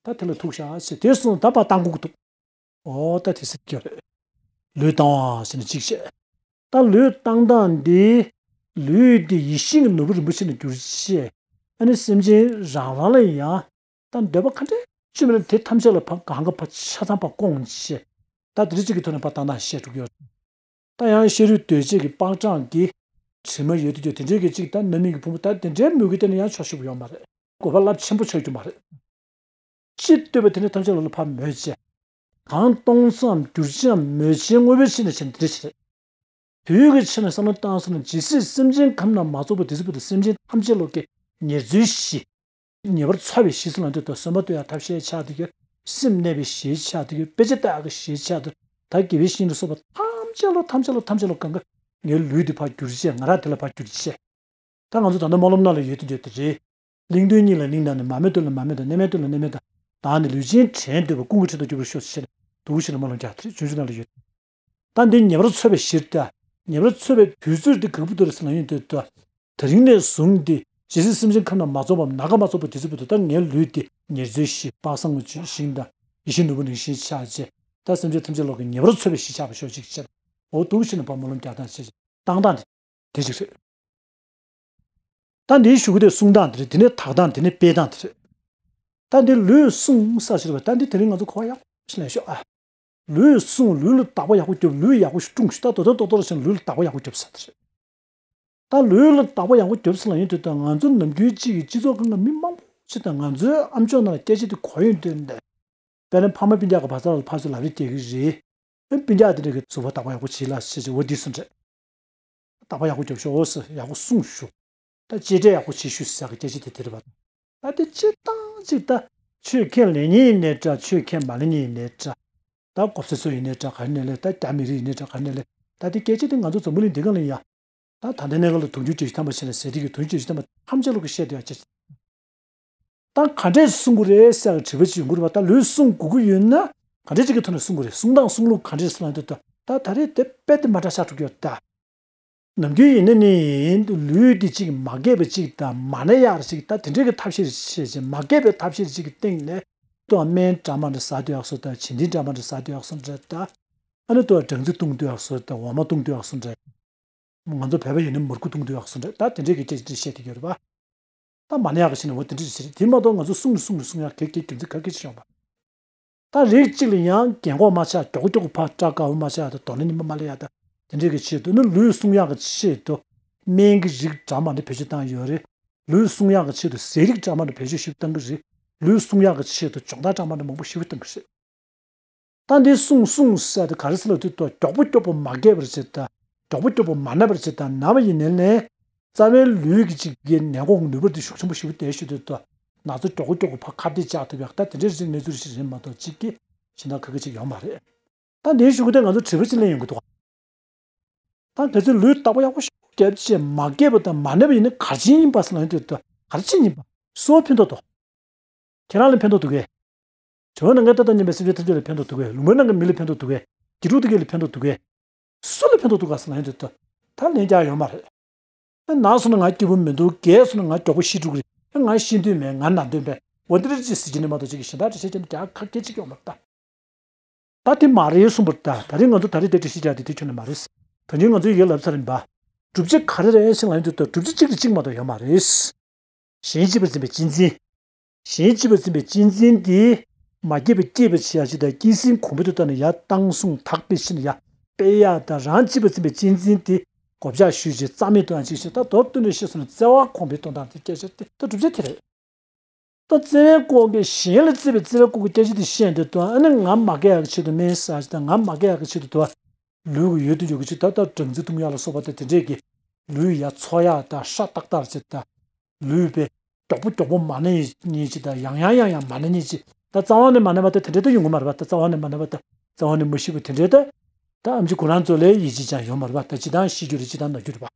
ད་དེ་ལ་ཐུག་བཞག་ཞེས་དེ་སོང་ད་བ་བཏང་དགོས་ཀྱི་འདུག་འོ་ད་དེ་ཟེར་གྱི་རེད། ལུས་བཏང་བ་ཟེར་ནས་གཅིག་བཤད། ད་ལུས་བཏང་སྟངས་འདི། ལུས་འདི་ཡིད་བཞིན་གྱི་ནོར་བུ་རིན་པོ་ཆེ་ལ་གྱུར་ཅེས། ཨ་ནི་སེམས་ཅན་རང་རང་ལ་ཡང་། ད་འདོད་པ་ག་འདྲ་ཅི་མིན་དེ་ཐམས་ཅད་ལ་ཕ་གང་ག་ཕ་ཆ་ཚང་ཕ་སྐོང་ཅེས། ད་དེ་འདྲ་གཅིག་གི་ཐོག་ནས་ཕར་བཏང་སྟངས་བཤད་འགྲོ་གི་ཡོད། ད་ཡང་ཤ་རུས་གདོས་བཅས་ཀྱི་སྤང་གྲང་གི་དྲི་མ་ཡོད་དུས་ཀྱང་དེ་འདྲའི་གི་གཅིག་ད་རྣམ་སྨིན་གྱི་ཕུང་པོ་ད་དེ་འདྲའི་མོས་གུས་བསྟན་ན་ཡང་ཆོག་ཤེས་པོ་ཡོད་མ་རེད། དགོས་པ་རླབས་ཆེན་པོ་ཆགས་རྒྱུ་མ་རེད། ཅི་ལྟོས་པ་དེ་ནི་ཐམས་ཅད་ལ་ལ་ཕར་མོས་བྱས། གང་སྟོང་གསུམ་གྱུར་ཅིག་མོས་བྱེད་དངོས་པོའི་ཆོས་ནི་བྱེད་ན་དེ་འདྲ་ཞིག་རེད། དུས་ཀྱི་ཆ་ནས་བསམ་བློ་བཏང་སོང་ན་ཇི་སྲིད་སེམས་ཅན་ཁམས་རྣམས་མ་རྫོགས་པ་དེ་ཚོ་བར་དུ་སེམས་ཅན་ཐམས་ཅད་ལོག་གི་ཉེར་འཚོའི་གཞི། ཉེ་བར་འཚོ་བའི་གཞི་ཟེར་ལ་འདོད་དོ། གསོན་པོ་ལྟོས་ཡག་ཐབས་ཤེས་ཆགས་འདུག་གི། སེམས་གནས་པའི་གཞི་ཆགས་འདུག་གི། དཔེ་ཆ་ལྟ་ཡག་གི་གཞི་ཆགས་འདུག་ད་དགེ་བའི་བཤེས་གཉེན་ལ་སོགས་པ་ཐམས་ཅད་ལོ་ཐམས་ཅད་ལོ་ཐམས་ཅད་ལོ་གང་ག་ངའི་ལུས་འདི་ཕར་བསྒྱུར་བྱས། ང་རང་དེ་ལ་ཕར་བསྒྱུར་བྱས། ད་ང་ཚོ་ད་ལྟ་སྨོན་ལམ་ནང་ལ་ཡོད་དུ་ཡོད་དེ་རེད། གླིང་སྟོད་གཉིས་ལ་གླིང་ནང་ནས། མར་མེ་སྟོད་ལ་མར་མེ་དང་། མནལ་མེ་སྟོད་ལ་མནལ་མེ་དང་། བདག་ནི་ལུས་ཅན་བྲན་འདོད་པ། ཀུན་གྱི་ཁྲོད་དུ་གྱུར་པར་ཤོག་ཅེས་འདུག་ཞེས་སྨོན་ལམ་རྒྱག་དེ་རེད། ཆུང་ཆུང་ནང་ལ་ཡོད། ད་འདི་ཉེ་བར་འཚོ་བའི་གཞིར་ད། ཉེ་བར་འཚོ་བའི་དུས་ཚོད་འདི་ག་བུ་དུ་རེད་ཟེར་ན་ཡིན་དུས་ད། དེ་རིང་ནས་བཟུང་སྟེ་ཇི་སྲིད་སེམས་ཅན་ཁམས་རྣམས་མ་རྫོགས་པ་ནམ་མཁའ་མ་རྫོགས་པ་དེ་ཚོ་བར་དུ་ད་ངའི་ལུས་འདི་ཉེར་འཚོའི་གཞི། དཔག་བསམ་དངོས་ཀྱི་ཞིང་དང་ཡེ་ཤེས་ནོར་བུ་རིན་ཆེན་ཆགས་བྱས། ད་སེམས་ཅན་ཐམས་ཅད་ལོག་གི་ཉེ་བར་འཚོ་བའི་གཞི་ཆགས་པར་ཤོག་ཅིག་ཅེས། འོ་འདུག་ཞེས་ནས་ཕར་སྨོན་ལམ་རྒྱག་སྟངས་བྱས། བཏང་སྟངས་དེ་དེ་ཅིག་རེད། ད་འདིའི་གཞུག་གུ་དེ་གསུང་སྟངས་དེ་རེད། དེ་ནས་དག་སྟངས། དེ་ནས་སྤེལ་སྟངས་དེ་རེད། ད་འདི་ལུས་བསྲུང་ས་ཞིག་རེད་པ། ད་འདི་དེ་རིང་ང་ཚོ་གོ་བ་ཡག་པོ་ཞིག་ལེན་ཤོག་ཨ། ལུས་བསྲུང་། ལུས་ལ་བདག་པོ་ཡག་པོ་རྒྱོབ། ལུས་ཡག་པོ་ཞིག་སྲུང་ཞིག་ད་དོ་དོ་དོ་དོ་ཞིག་ལུས་ལ་བདག་པོ་ཡག་པོ་རྒྱོབ་ས་དེ་རེད། ད་ལུས་ལ་བདག་པོ་ཡག་པོ་རྒྱོབ་ས་ལ་ཡིན་དུས་ད་ང་ཚོ་ནམ་རྒྱུན་གཅིག་གི་སྤྱི་ཚོགས་སྒང་གི་མི་མང་པོ་ཞིག་དང་ང་ཚོའི་ཨ་མཆོག་ནང་ལ་སྐད་ཆ་དེ་གོ་ཡོང་དུས་འདི། དཔེར་ན་ཕ་མ་སྤུན་ཀྱག་གི་བར་མཚམས་ལ་ཕར་ཚུར་ལབ་རེས་རྒྱག་གི་རེད། ཨེ་སྤུན་ཀྱག་དེ་འདྲ་གི་གཟུགས་པོ་བདག་པོ་ཡག་པོ་བྱེད་ལ་ཞེས་བྱ་བ་འདི་སུ་འདྲ། བདག་པོ་ཡག་པོ་རྒྱོབ་ཤོག་ཟེར། ཡག་པོ་སྲུང་ཞུ། ད་གཅེས་སྤྲས་ཡག་པོ་བྱེད་ཤོག་ཟེར་གི་སྐད་ཆ་དེ་དེ་རེད་པ། ད་དེ་སྤྱིར་བཏང་གཅིག་ད། ཆོས་ཁས་ལེན་མཁན་ཡིན་ནའི་འདྲ། ཆོས་ཁས་མ་ལེན་མཁན་ཡིན་ནའི་འདྲ། ད་གོ་ས་ཚོ་ཡིན་ནའི་འདྲ། ག་རེ་ནས་ལས། ད་རྒྱ་མི་རིགས་ཡིན་ནའི་འདྲ། ག་རེ་ནས་ལས། ད་དེ་སྐད་ཆ་དེ་ང་ཚོ་འཛམ་བུ་གླིང་འདི་སྒང་ལ་ཡ། ད་ད་ལྟའི་གནས་སྐབས་ལ་དུང་ཕྱུར་བརྒྱད་ཅུ་ཐམ་པ་བྱས་ནས་ཟེར་དེ་གི་དུང་ཕྱུར་བརྒྱད་ཅུ་ཐམ་པ་ཐམས་ཅད་ལོག་གི་བཤད་དེ་ཡ་ཅེ། ད་ག་འདྲས་སྲུང་དགོས་རེད་ཟེར་གི་དྲི་བ་ཅིག་ཡོང་གི་རེད་པ། ད་ལུས་སྲུང་དགོས་ཀྱི་ཡོད་ན་ག་འདྲས་ཅིག་གི་ཐོག་ནས་སྲུང་དགོས་རེད། སྲུང་སྟངས་སྲུང་ལུགས་ག་འདྲས་སྲུང་ལ་འདུག་ད་ད་ད་རེས་དེ་དཔེ་དེ་མ་འདྲ་ཤར་འགྲོ་གི་ཡོད་ད། ནམ་རྒྱུན་ཡིན་ན་ནི་ལུས་འདི་ཅིག་མ་རྒས་པ་ཅིག་དང་མ་ན་ཡག་ཅིག་ད་དེ་འདྲས་ཀྱི་ཐབས་ཤེས་བྱས་ཅིག་མ་རྒས་པའི་ཐབས་ཤེས་ཅིག་གི་སྟེང་ནས་ཏོ་སྨན་འདྲ་མ་འདྲ་ཟ་འདོད་ཡག་སོ་ད། བྱི་འདི་འདྲ་མ་འདྲ་ཟ་འདོད་ཡག་སོ་འདྲ་ད། ཨ་ནི་ཏོ་སྦྲང་རྩི་བཏུང་འདོད་ཡག་སོ་ད། འོ་མ་བཏུང་འདོད་ཡག་སོ་འདྲ། ང་ཚོ་བོད་པ་ཡིན་ན་མུར་ཁུ་བཏུང་འདོད་ཡག་སོ་འདྲ། ད་དེ་འདྲས་ཀྱི་སྐད་ཆ་འདི་བཤད་དེ་ཡོད་རེད་པ། ད་མ་ན་ཡག་གི་ཆ་ནས་འོ་དེ་འདྲས་ཞིག་རེད། དེ་མ་གཏོགས་ང་ཚོ་སྲུང་ནི་སྲུང་ནི་སྲུང་ཡག་གེ་གེ་རྒྱུ་མཚན་ག་གེ་ཅིག་ཡོང་པ། ད་རིགས་གཅིག་ལ་ཡང་རྒན་གོག་མ་ཆགས། མགྱོགས་མགྱོགས་ཕར་སྐྲ་དཀར་པོ་མ་ཆགས་དང་། དོ་སྣང་ཉི་མ་མ་སླེབས་ཡག་དང་། དེ་འདྲས་ཀྱི་ཆེད་དུ་ནི་ལུས་སྲུང་ཡག་གི་ཆེད་དུ་སྨན་གྱི་རིགས་འདྲ་མ་འདྲ་བེད་སྤྱོད་བཏང་ཡོད་རེད། ལུས་སྲུང་ཡག་གི་ཆེད་དུ་ཟས་རིགས་འདྲ་མ་འདྲ་བེད་སྤྱོད་ཞིབ་བཏང་གི་རེད། ལུས་སྲུང་ཡག་གི་ཆེད་དུ་སྦྱོང་བརྡར་འདྲ་མ་འདྲ་མང་པོ་ཞིབ་བཏང་གི་རེད། ད་འདི་སྲུང་སྲུང་ཟེར་དེ་ག་རེ་ཟེར་ལབ་དུས་ད་མགྱོགས་པོ་མགྱོགས་པོ་མ་རྒས་པར་བྱེད་དང་། མགྱོགས་པོ་མགྱོགས་པོ་མ་ན་པར་བྱེད་དང་། ན་བ་ཡིན་ནའི་ནས་རྩ་བའི་ལུས་ཀྱི་ཅིག་གི་ནད་འགོག་ནུས་པ་འདི་ཤུགས་ཆེན་པོ་ཞིག་བསྡད་ཤོད་དུས་ད་ན་ཚ་མགྱོགས་པོ་མགྱོགས་པོ་ཕར་ཁ་གཏད་བཅག་ཐུབ་ཡག་ད་དེ་འདྲའི་རིགས་གནས་ཚུལ་ཞིག་རེད་མ་གཏོགས་གཅིག་གི་གཞན་དག་ག་གེ་ཅིག་ཡོད་མ་རེད། ད་འདིའི་གཞུག་གུ་དེ་ང་ཚོ་དྲི་བ་ཅིག་གླེང་ཡོང་གི་འདུག་ད་གལ་སྲིད་ལུས་བདག་པོ་ཡག་པོ་ཞིག་བརྒྱབ་བྱས་མ་རྒས་པ་དང་མ་ན་པ་ཡིན་ན་ག་རེ་བྱེད་ཡིན་པ་ཟེར་ལབ་ཡོང་དུས་ད་ག་རེ་བྱེད་ཡིན་པ། སུ་ལ་ཕན་ཐོགས་འདུག་ཁྱེད་རང་ལ་ཕན་ཐོགས་འདུག་གས། བྱ་བ་ནང་གི་ཏག་ཏག་ཉན་པའི་སེམས་ཅན་ཐམས་ཅད་ལ་ཕན་ཐོགས་འདུག་གས། ལུང་པའི་ནང་གི་མི་ལ་ཕན་ཐོགས་འདུག་གས། དགེ་ཕྲུག་དེ་གས་ལ་ཕན་ཐོགས་འདུག་གས། སུ་ལ་ཕན་ཐོགས་འདུག་ག་ཟེར་ལབ་ཡོང་དུས་ད་ད་ལན་རྒྱག་ཡོད་མ་རེད། ཨ་ན་སོང་ན་ང་སྐྱིད་པོ་མི་འདུག་རྒས་སོང་ན་ང་མགྱོགས་པོ་ཤི་འགྲོ་གི་རེད། ཨ་ང་ཤི་འདོད་མེད། ང་ན་འདོད་མེད། འོ་འདི་འདྲ་ཅིག་ཟེར་གྱི་ནི་མ་གཏོགས་ཅིག་གི་གཞན་དག་འདྲ་བྱེད་ཀྱི་ནི་རྒྱག་ཁ་སྐད་ཅིག་ཡོད་མ་རེད་ད། ད་དེ་མ་རེད་གསུངས་པ་རེད་ད། ད་རེས་ང་ཚོ་ད་རེས་དེ་འདྲ་ཞིག་རྒྱག་དེ་དེ་ཁྱོན་ནས་མ་རེད། ད་ནི་ང་ཚོས་ཡོད་ལབ་ཚར་ཡིན་པ། བསྒྲུབ་བྱ་ག་རེ་རེད་ཟེར་ལབ་ཡོང་དུས་ད་བསྒྲུབ་བྱ་གཅིག་ལ་གཅིག་མ་གཏོགས་ཡོད་མ་རེད། གཞན་གཅེས་པར་འཛིན་པའི་གཅེས་འཛིན། གཞན་གཅེས་པར་འཛིན་པའི་གཅེས་འཛིན་དེ། མ་སྐྱེས་པ་སྐྱེས་པར་བྱེད་ཡག་ཅིག་དང་། སྐྱེས་ཟིན་གོང་འཕེལ་དུ་བཏང་ནས་ཡར་བཏང་སོང་དག་པའི་ཕྱིར་ཡར་སྤེལ་ཡག་དང་། རང་གཅེས་པར་འཛིན་པའི་གཅེས་འཛིན་དེ་གོ་ཆ་ཞུས་བྱས་རྩ་མེད་གཏོང་ཡག་ཅིག་བྱས། ད་མདོར་བསྡུས་ནས་བཤད་སོང་ན་བརྩེ་བ་གོང་འཕེལ་གཏོང་སྟངས་དེ་སྐད་ཆ་དེ་ད་བསྒྲུབ་བྱ་དེ་རེད། ད་བརྩེ་བའི་སྐོར་གྱི་གཞན་ལ་བརྩེ་བའི་བརྩེ་བའི་སྐོར་གྱི་སྐད་ཆ་དེ་བཤད་འདོད་དོན། ཨ་ནི་ང་མ་རྒས་ཡག་གི་ཆེད་དུ་སྨན་ཟ་ཞིག་དང་། ང་མ་རྒས་ཡག་གི་ཆེད་དུ་དུ་བ་ལུས་ཀྱི་ཡོད་དུ་ཡོད་ཀྱི་ཆེད་ད་ལྟ་སྦྲང་རྩི་བཏུང་ཡག་ལ་སོགས་པ་དང་དེ་འདྲས་ཀྱི་ལུས་ཡ་འཚོ་ཡག་དང་ཧྲ་ཏག་ཏག་ཅིག་དང་། ལུས་པའི་མགྱོགས་པོ་མགྱོགས་པོ་མ་ན་ཉེན་ཅིག་དང་། ཡང་ཡང་ཡང་ཡང་མ་ན་ཉེན་ཅིག་ད་རྩ་བ་ནས་མ་ན་བ་ད་དེ་འདྲས་ད་ཡོང་གི་མ་རེད་པ། ད་རྩ་བ་ནས་མ་ན་བ་ད་རྩ་བ་ནས་མ་ཤི་བ་དེ་འདྲས་ད། ད་ཨེམ་ཆི་ཁོ་རང་ཚོ་ལ་ཡིད་ཆེས་ཀྱང་ཡོད་མ་རེད་པ། ད་ཅི་ལྟར་ཤི་རྒྱུ་རེད། ཅི་ལྟར་ན་རྒྱུ་རེད་པ།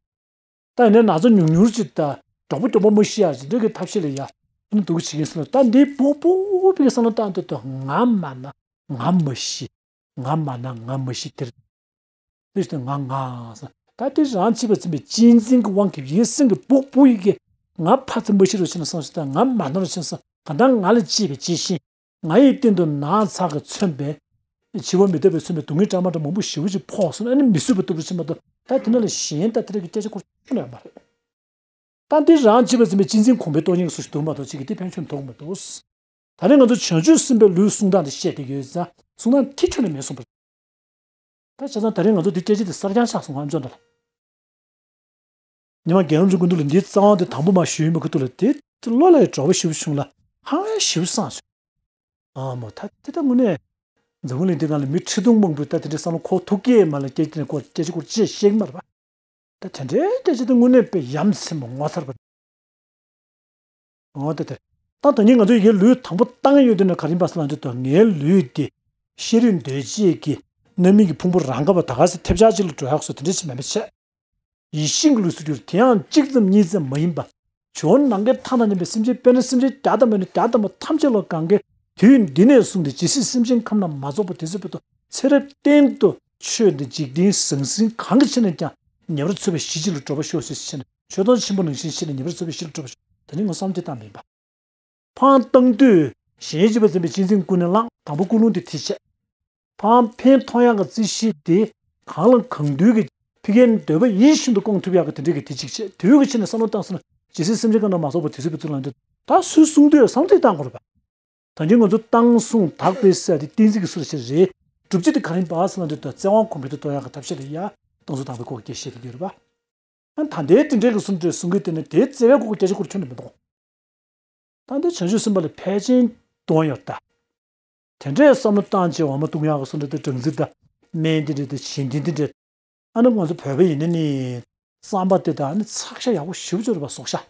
ད་ཡིན་ན་ན་ཚ་ཉུང་ཉུང་ཅིག་དང་མགྱོགས་པོ་མགྱོགས་པོ་མ་ཤི་ཡག་ཅིག་འདྲ་གི་ཐབས་ཤེས་ལ་ཡ། ཨ་ནི་འདུག་བྱེད་ཀྱིན་སོང་ན། ད་འདི་སྦུག་སྦུག་པའི་བསམ་བློ་བཏང་དུས་ད་ང་མ་ན་ང་མ་ཤི། ང་མ་ན་ང་མ་ཤི་དེར། དེ་ཞིག་ད་ང་ང་ས། ད་དེ་རང་གཅེས་པར་འཛིན་པའི་གཅེས་འཛིན་གྱི་དབང་གིས་ཡིད་སེམས་ཀྱི་སྦུག་སྦུག་ཡི་གེ་ང་ཕར་ཚུར་མ་ཤི་རོགས་བྱས་ན་བསམ་ཞིག་ད་ང་མ་ན་རོགས་བྱས་ན་བསམ། གང་ལྟར་ང་ལ་གཅེས་པའི་གཅེས་ཤིང་། ང་ཡི་སྟེང་དུ་ན་ཚ་གིས་མཚོན་པའི། འཆི་བ་མི་རྟག་པས་མཚོན་པའི་སྡུག་བསྔལ་འདྲ་མ་འདྲ་མང་པོ་ཞེ་པོ་ཅིག་ཕོག་སོང་ན། ཨ་ནི་མི་བཟོད་པ་ལྟ་བུ་ཅིག་མ་གཏོགས་ད་དེ་ནང་ལ་གཞན་ད་དེ་འདྲ་གི་སྐད་ཆ་ཁོ་ཁྱོན་ནས་ཡོད་མ་རེད། ད་འདི་རང་གཅེས་པར་འཛིན་པའི་གཅེས་འཛིན་གོང་འཕེལ་གཏོང་མཁན་གྱི་སུ་ཞིག་འདུག་མ་གཏོགས་ཅིག་གིས་དེ་ཕན་ཆོད་འདུག་མི་འདུག་ད་རེས་ང་ཚོ་བྱང་ཆུབ་སེམས་དཔའི་ལུས་བསྲུང་སྟངས་དེ་བཤད་བསྡད་ཀྱི་ཡོད་ཙང་། བསྲུང་སྟངས་དེ་ཁྱོན་ནས་མེད་སོང་པ་རེད། ད་བྱས་ཙང་ད་རིང་ང་ཚོ་འདི་སྐད་ཆ་འདི་གསར་རྐྱང་ཆགས་སོང་ཨ་མཆོག་འདི་ལ། ཉི་མ་རྒན་རབས་ཚོའི་སྐུ་མདུན་ལ་འདིའི་རྩ་བ་འདི་དང་པོ་མ་ཞུས་ཡིན་པ་ཁུ་ཐུག་ལ་དེ་བློ་ལ་ཡང་སྤྲོ་བ་ཞེ་པོ་བྱུང་ལ་ཧང་ཡང་ཞེ་པོ་སངས་བྱུང་། ཨ་མོ་ད་དེ་ད་དངོས་གནས་འཛམ་བུ་གླིང་འདི་སྒང་ལ་མི་ཁྲི་སྟོང་མང་པོས་ད་དེ་འདྲའི་བསམ་བློ་འཁོར་ཐུབ་ཀྱི་མ་ལ་སྐད་ཆ་ནས་སྐོར་སྐད་ཆ་སྐོར་ཅི་བཤད་ཀྱི་མ་རེད་པ། ད་དེ་འདྲའི་སྐད་ཆ་དེ་དངོས་གནས་དཔེ་ཡ་མཚན་པོ་ངོ་མཚར་བ། འོ་ད་དེ། ད་ད་ནི་ང་ཚོ་ཡི་ལུས་དང་པོ་བཏང་ཡོད་དུས་ན་ག་རེ་ཡིན་པ་ཟེར་ན་འདི་ད་ངའི་ལུས་དེ་ཤེས་རིག་འདོད་བྱེད་ཀྱི་རྣམ་སྨིན་གྱི་ཕུང་པོ་རང་ག་བ་ད་ག་སེ་ཐེབས་ཆག་ཅིག་ལ་འགྲོ་ཡག་སོ་དེ་འདྲ་ཞིག་མེད་པ་བྱས། ཡིད་བཞིན་གྱི་ལུས་སུ་གྱུར། དེ་ཡང་གཅིག་ཙམ་གཉིས་ཙམ་མ་ཡིན་པ། ཇོ་བོ་ནམ་མཁའི་མཐའ་དང་མཉམ་པའི་སེམས་ཅན་དཔེར་ན་སེམས་ཅན་བརྒྱ་དང་མ་ནི་བརྒྱ་དང་མ་ཐམས་ཅད་ལ་གང་གའི་དུས་འདི་ནས་བཟུང་སྟེ་ཇི་སྲིད་སེམས་ཅན་ཁམས་རྣམས་མ་རྫོགས་པ་དེ་ཚེ་བར་དུ་ཚེ་རབས་གཏན་དུ་ཆོས་འདི་འཇིག་རྟེན་ཟང་ཟིང་གང་གི་ཕྱིར་ནས་ཀྱང་ཉེ་བར་འཚོ་བའི་གཞི་གཅིག་ལ་འགྲོ་བ་ཤོག་ཟེར་ཕྱིར་ནས་ཆོས་དོན་ཆེན་པོ་ནང་བཞིན་ཕྱིར་ནས་ཉེ་བར་འཚོ་བའི་གཞི་ལ་འགྲོ་བ་ཤོག་ད་ནི་ང་བསམ་གཏན་བཏང་མིན་པ། འཕང་བཏང་དུས་གཞན་གཅེས་པར་འཛིན་པའི་གཅེས་འཛིན་ཀུན་ནས་བསླངས། དང་པོ་ཀུན་སློང་དེ་དེ་བྱས། འཕང་ཕན་ཐོགས་ཡག་གི་རྩིས་གཞི་དེ་གང་ལ་གང་འདུལ་གྱི་ཕ་གིའི་འདོད་པ་ཡིད་བཞིན་དུ་སྐོང་ཐུབ་ཡག་གི་དེ་འདྲའི་གི་དེ་གཅིག་བྱས། དུས་ཀྱི་ཕྱིར་ནས་བསམ་བློ་བཏང་སོང་ན་ཇི་སྲིད་སེམས་ཅན་གང་དང་མ་སོགས་པ་དེ་ཚོའི་བུ་ཚོ་ལ་འདོད་ད་སུས་གསུང་འདོད་བསམ་ཚུལ་བཏང་དགོས་རེད་པ། ད་གིན་ང་ཚོ་བཏང་བཟུང་དག་པའི་ས་དེ་གཏན་ཚིགས་ཀྱི་སུ་ལ་ཆེ་རེད། སྒྲུབ་བྱེད་དེ་ག་རེ་ཡིན་པ་ཟེར་ན་འདོད་ད་བཙན་དབང་གོང་འཕེལ་དུ་གཏོང་ཡག་གི་ཐབས་ཤེས་ལ་ཡ་བཏང་བཟུང་དག་པའི་སྐོར་གྱི་བཤད་དེ་ཡོད་རེད་པ། ཨ་ད་ལྟའི་དེ་འདྲའི་གི་གསུང་འདོད་གསུང་གི་དེ་ནི་དེའི་བརྩེ་བའི་སྐོར་གྱི་སྐད་ཆ་སྐོར་ཁྱོན་ནས་མི་འདུག་ད་འདི་བྱང་ཆུབ་སེམས་དཔའ་ལ་ཕལ་ཆེར་གཏོང་ཡོད་ད། དེ་འདྲའི་བསམ་བློ་བཏང་བྱས་འོ་མ་བཏུང་ཡག་གི་སོ་འདྲ་དེ་སྦྲང་རྩི་དང་སྨན་དེ་འདྲ་དེ་བྱིན་དེ་འདི་འདྲ། ཨ་ནི་ང་ཚོ་བོད་པ་ཡིན་ན་ནི་རྩམ་པ་དེ་དང་ཨ་ནི་ཚགས་ཤ་ཡག་པོ་ཞེ་པོ་ཅིག་རེད་པ་ཟོག་ཤ།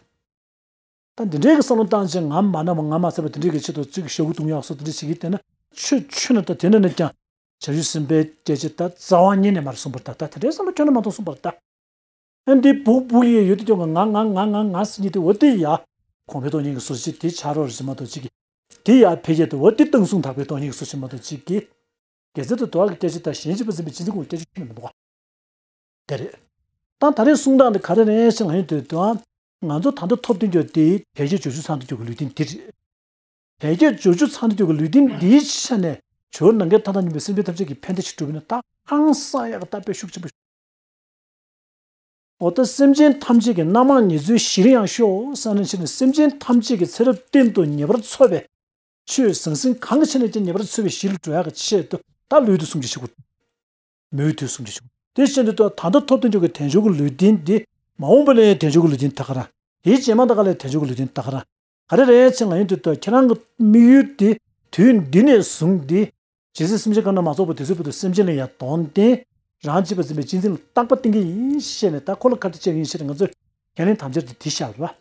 ད་འདི་འདྲའི་གི་བསམ་བློ་བཏང་བྱས་ང་མ་ན་བ་ང་མ་ཚད་པ་དེ་འདྲའི་གི་ཆེད་དུ་གཅིག་ཞོགས་ཀྱི་བཏུང་ཡག་སོ་དེ་འདྲ་བྱེད་ཀྱི་བསྡད་ན་ཆོས་ཆོས་ན་ད་དེ་ན་ནི་ཀྱང་བྱང་ཆུབ་སེམས་དཔའི་སྐད་ཆ་ད་རྩ་བ་ཉིད་ནས་མར་གསུངས་པར་ད་ད་དེ་འདྲའི་བསམ་བློ་ཁྱོན་ནས་མ་གཏོང་གསུངས་པར་ད། ཨ་འདི་སྦུག་སྦུག་ཡས་ཡོད་དུ་ཀྱང་ང་ང་ང་ང་ང་ཟེར་གྱི་དེ་འོ་དེ་ཡ། གོང་འཕེལ་གཏོང་མཁན་གྱི་སོ་ཅིག་དེ་ཆ་རོགས་རེད་ཟེར་མ་གཏོགས་ཅིག་གི། དེ་ཡ་འཕེལ་རྒྱས་དེ་འོ་དེ་བཏང་བཟུང་དག་པའི་གཏོང་མཁན་གྱི་སོ་ཅིག་མ་གཏོགས་ཅིག་གི། དགེ་རྩ་དེ་དོ་བ་གི་སྐད་ཆ་དང་གཞན་གཅེས་པར་འཛིན་པའི་གཅེས་འཛིན་ཀུན་སྐད་ཆ་ཁྱོན་ནས་མི་འདུག་ག་དེ་རེད། ད་ད་རེས་གསུང་སྟངས་དེ་ག་རེ་རེད་ཟེར་ང་ཡིན་དུས་དོན་ང་ཚོ་ད་ལྟ་ཐོབ་ཐུབ་རྒྱུ་དེ་བེད་སྤྱོད་འཇུག་ཆུ་ཚང་དུ་འཇུག་གི་ལུས་རྟེན་དེ་རེད། བེད་སྤྱོད་འཇུག་ཆུ་ཚང་དུ་འཇུག་གི་ལུས་རྟེན་འདིའི་ཆ་ནས་ཇོ་བོ་ནམ་མཁའི་མཐའ་དང་མཉམ་པའི་སེམས་ཅན་ཐམས་ཅད་ཀྱི་ཕན་བདེ་ཞིག་སྒྲུབ་ན་ད་ཧང་སང་ཡག་གི་ད་དཔེ་ཤུགས་ཆེན་པོ། འོ་ད་སེམས་ཅན་ཐམས་ཅད་ཀྱི་རྣམ་མང་ཉེས་ཚོའི་གཞིར་ཡང་ཤོག་བསམ་ནས་ཕྱིར་ནས་སེམས་ཅན་ཐམས་ཅད་ཀྱི་ཚེ་རབས་གཏན་དུ་ཉེ་བར་འཚོ་བའི་ཆོས་ཟང་ཟིང་གང་གི་ཆ་ནས་ཀྱང་ཉེ་བར་འཚོ་བའི་གཞི་ལ་འགྲོ་ཡག་གི་ཆེད་དུ་ད་ལུས་དེ་སྲུང་སྐྱོབ་བྱེད་དགོས། མོས་དུས་སྲུང་སྐྱོབ་བྱེད་དགོས། དེ་བཞིན་དུ་ད་ལྟ་ཐོབ་ཐུབ་རྒྱུ་གི་དལ་འབྱོར་གྱི་ལུས་རྟེན་འདི་མ་འོངས་པ་ལ་ཡང་དལ་འབྱོར་གྱི་ལུས་རྟེན་ད་ག་རང་། དེའི་རྗེས་མ་ད་ག་ལ་དལ་འབྱོར་གྱི་ལུས་རྟེན་ད་ག་རང་། ག་རེ་རེད་ཅེས་ང་ཡིན་དུས་ད་ཁྱེད་རང་གི་དམིགས་ཡུལ་དེ་དུས་འདི་ནས་བཟུང་སྟེ། ཇི་སྲིད་སེམས་ཅན་གང་ན་མ་རྫོགས་པ་དེ་ཚོའི་བར་དུ་སེམས་ཅན་ལ་ཡང་དོན་ལྡན། རང་གཅེས་པར་འཛིན་པའི་གཅེས་འཛིན་ལ་རྟག་པ་བསྟེན་གྱི་ཡིན་ཞེས་ནས་ད་ཁོ་ལ་ཁ་གཏད་བཅག་གི་ཡིན་ཞེས་ནས་ང་ཚོས་ཁས་ལེན་དམ་བཅའ་དེ་དེ་བཞག་པ།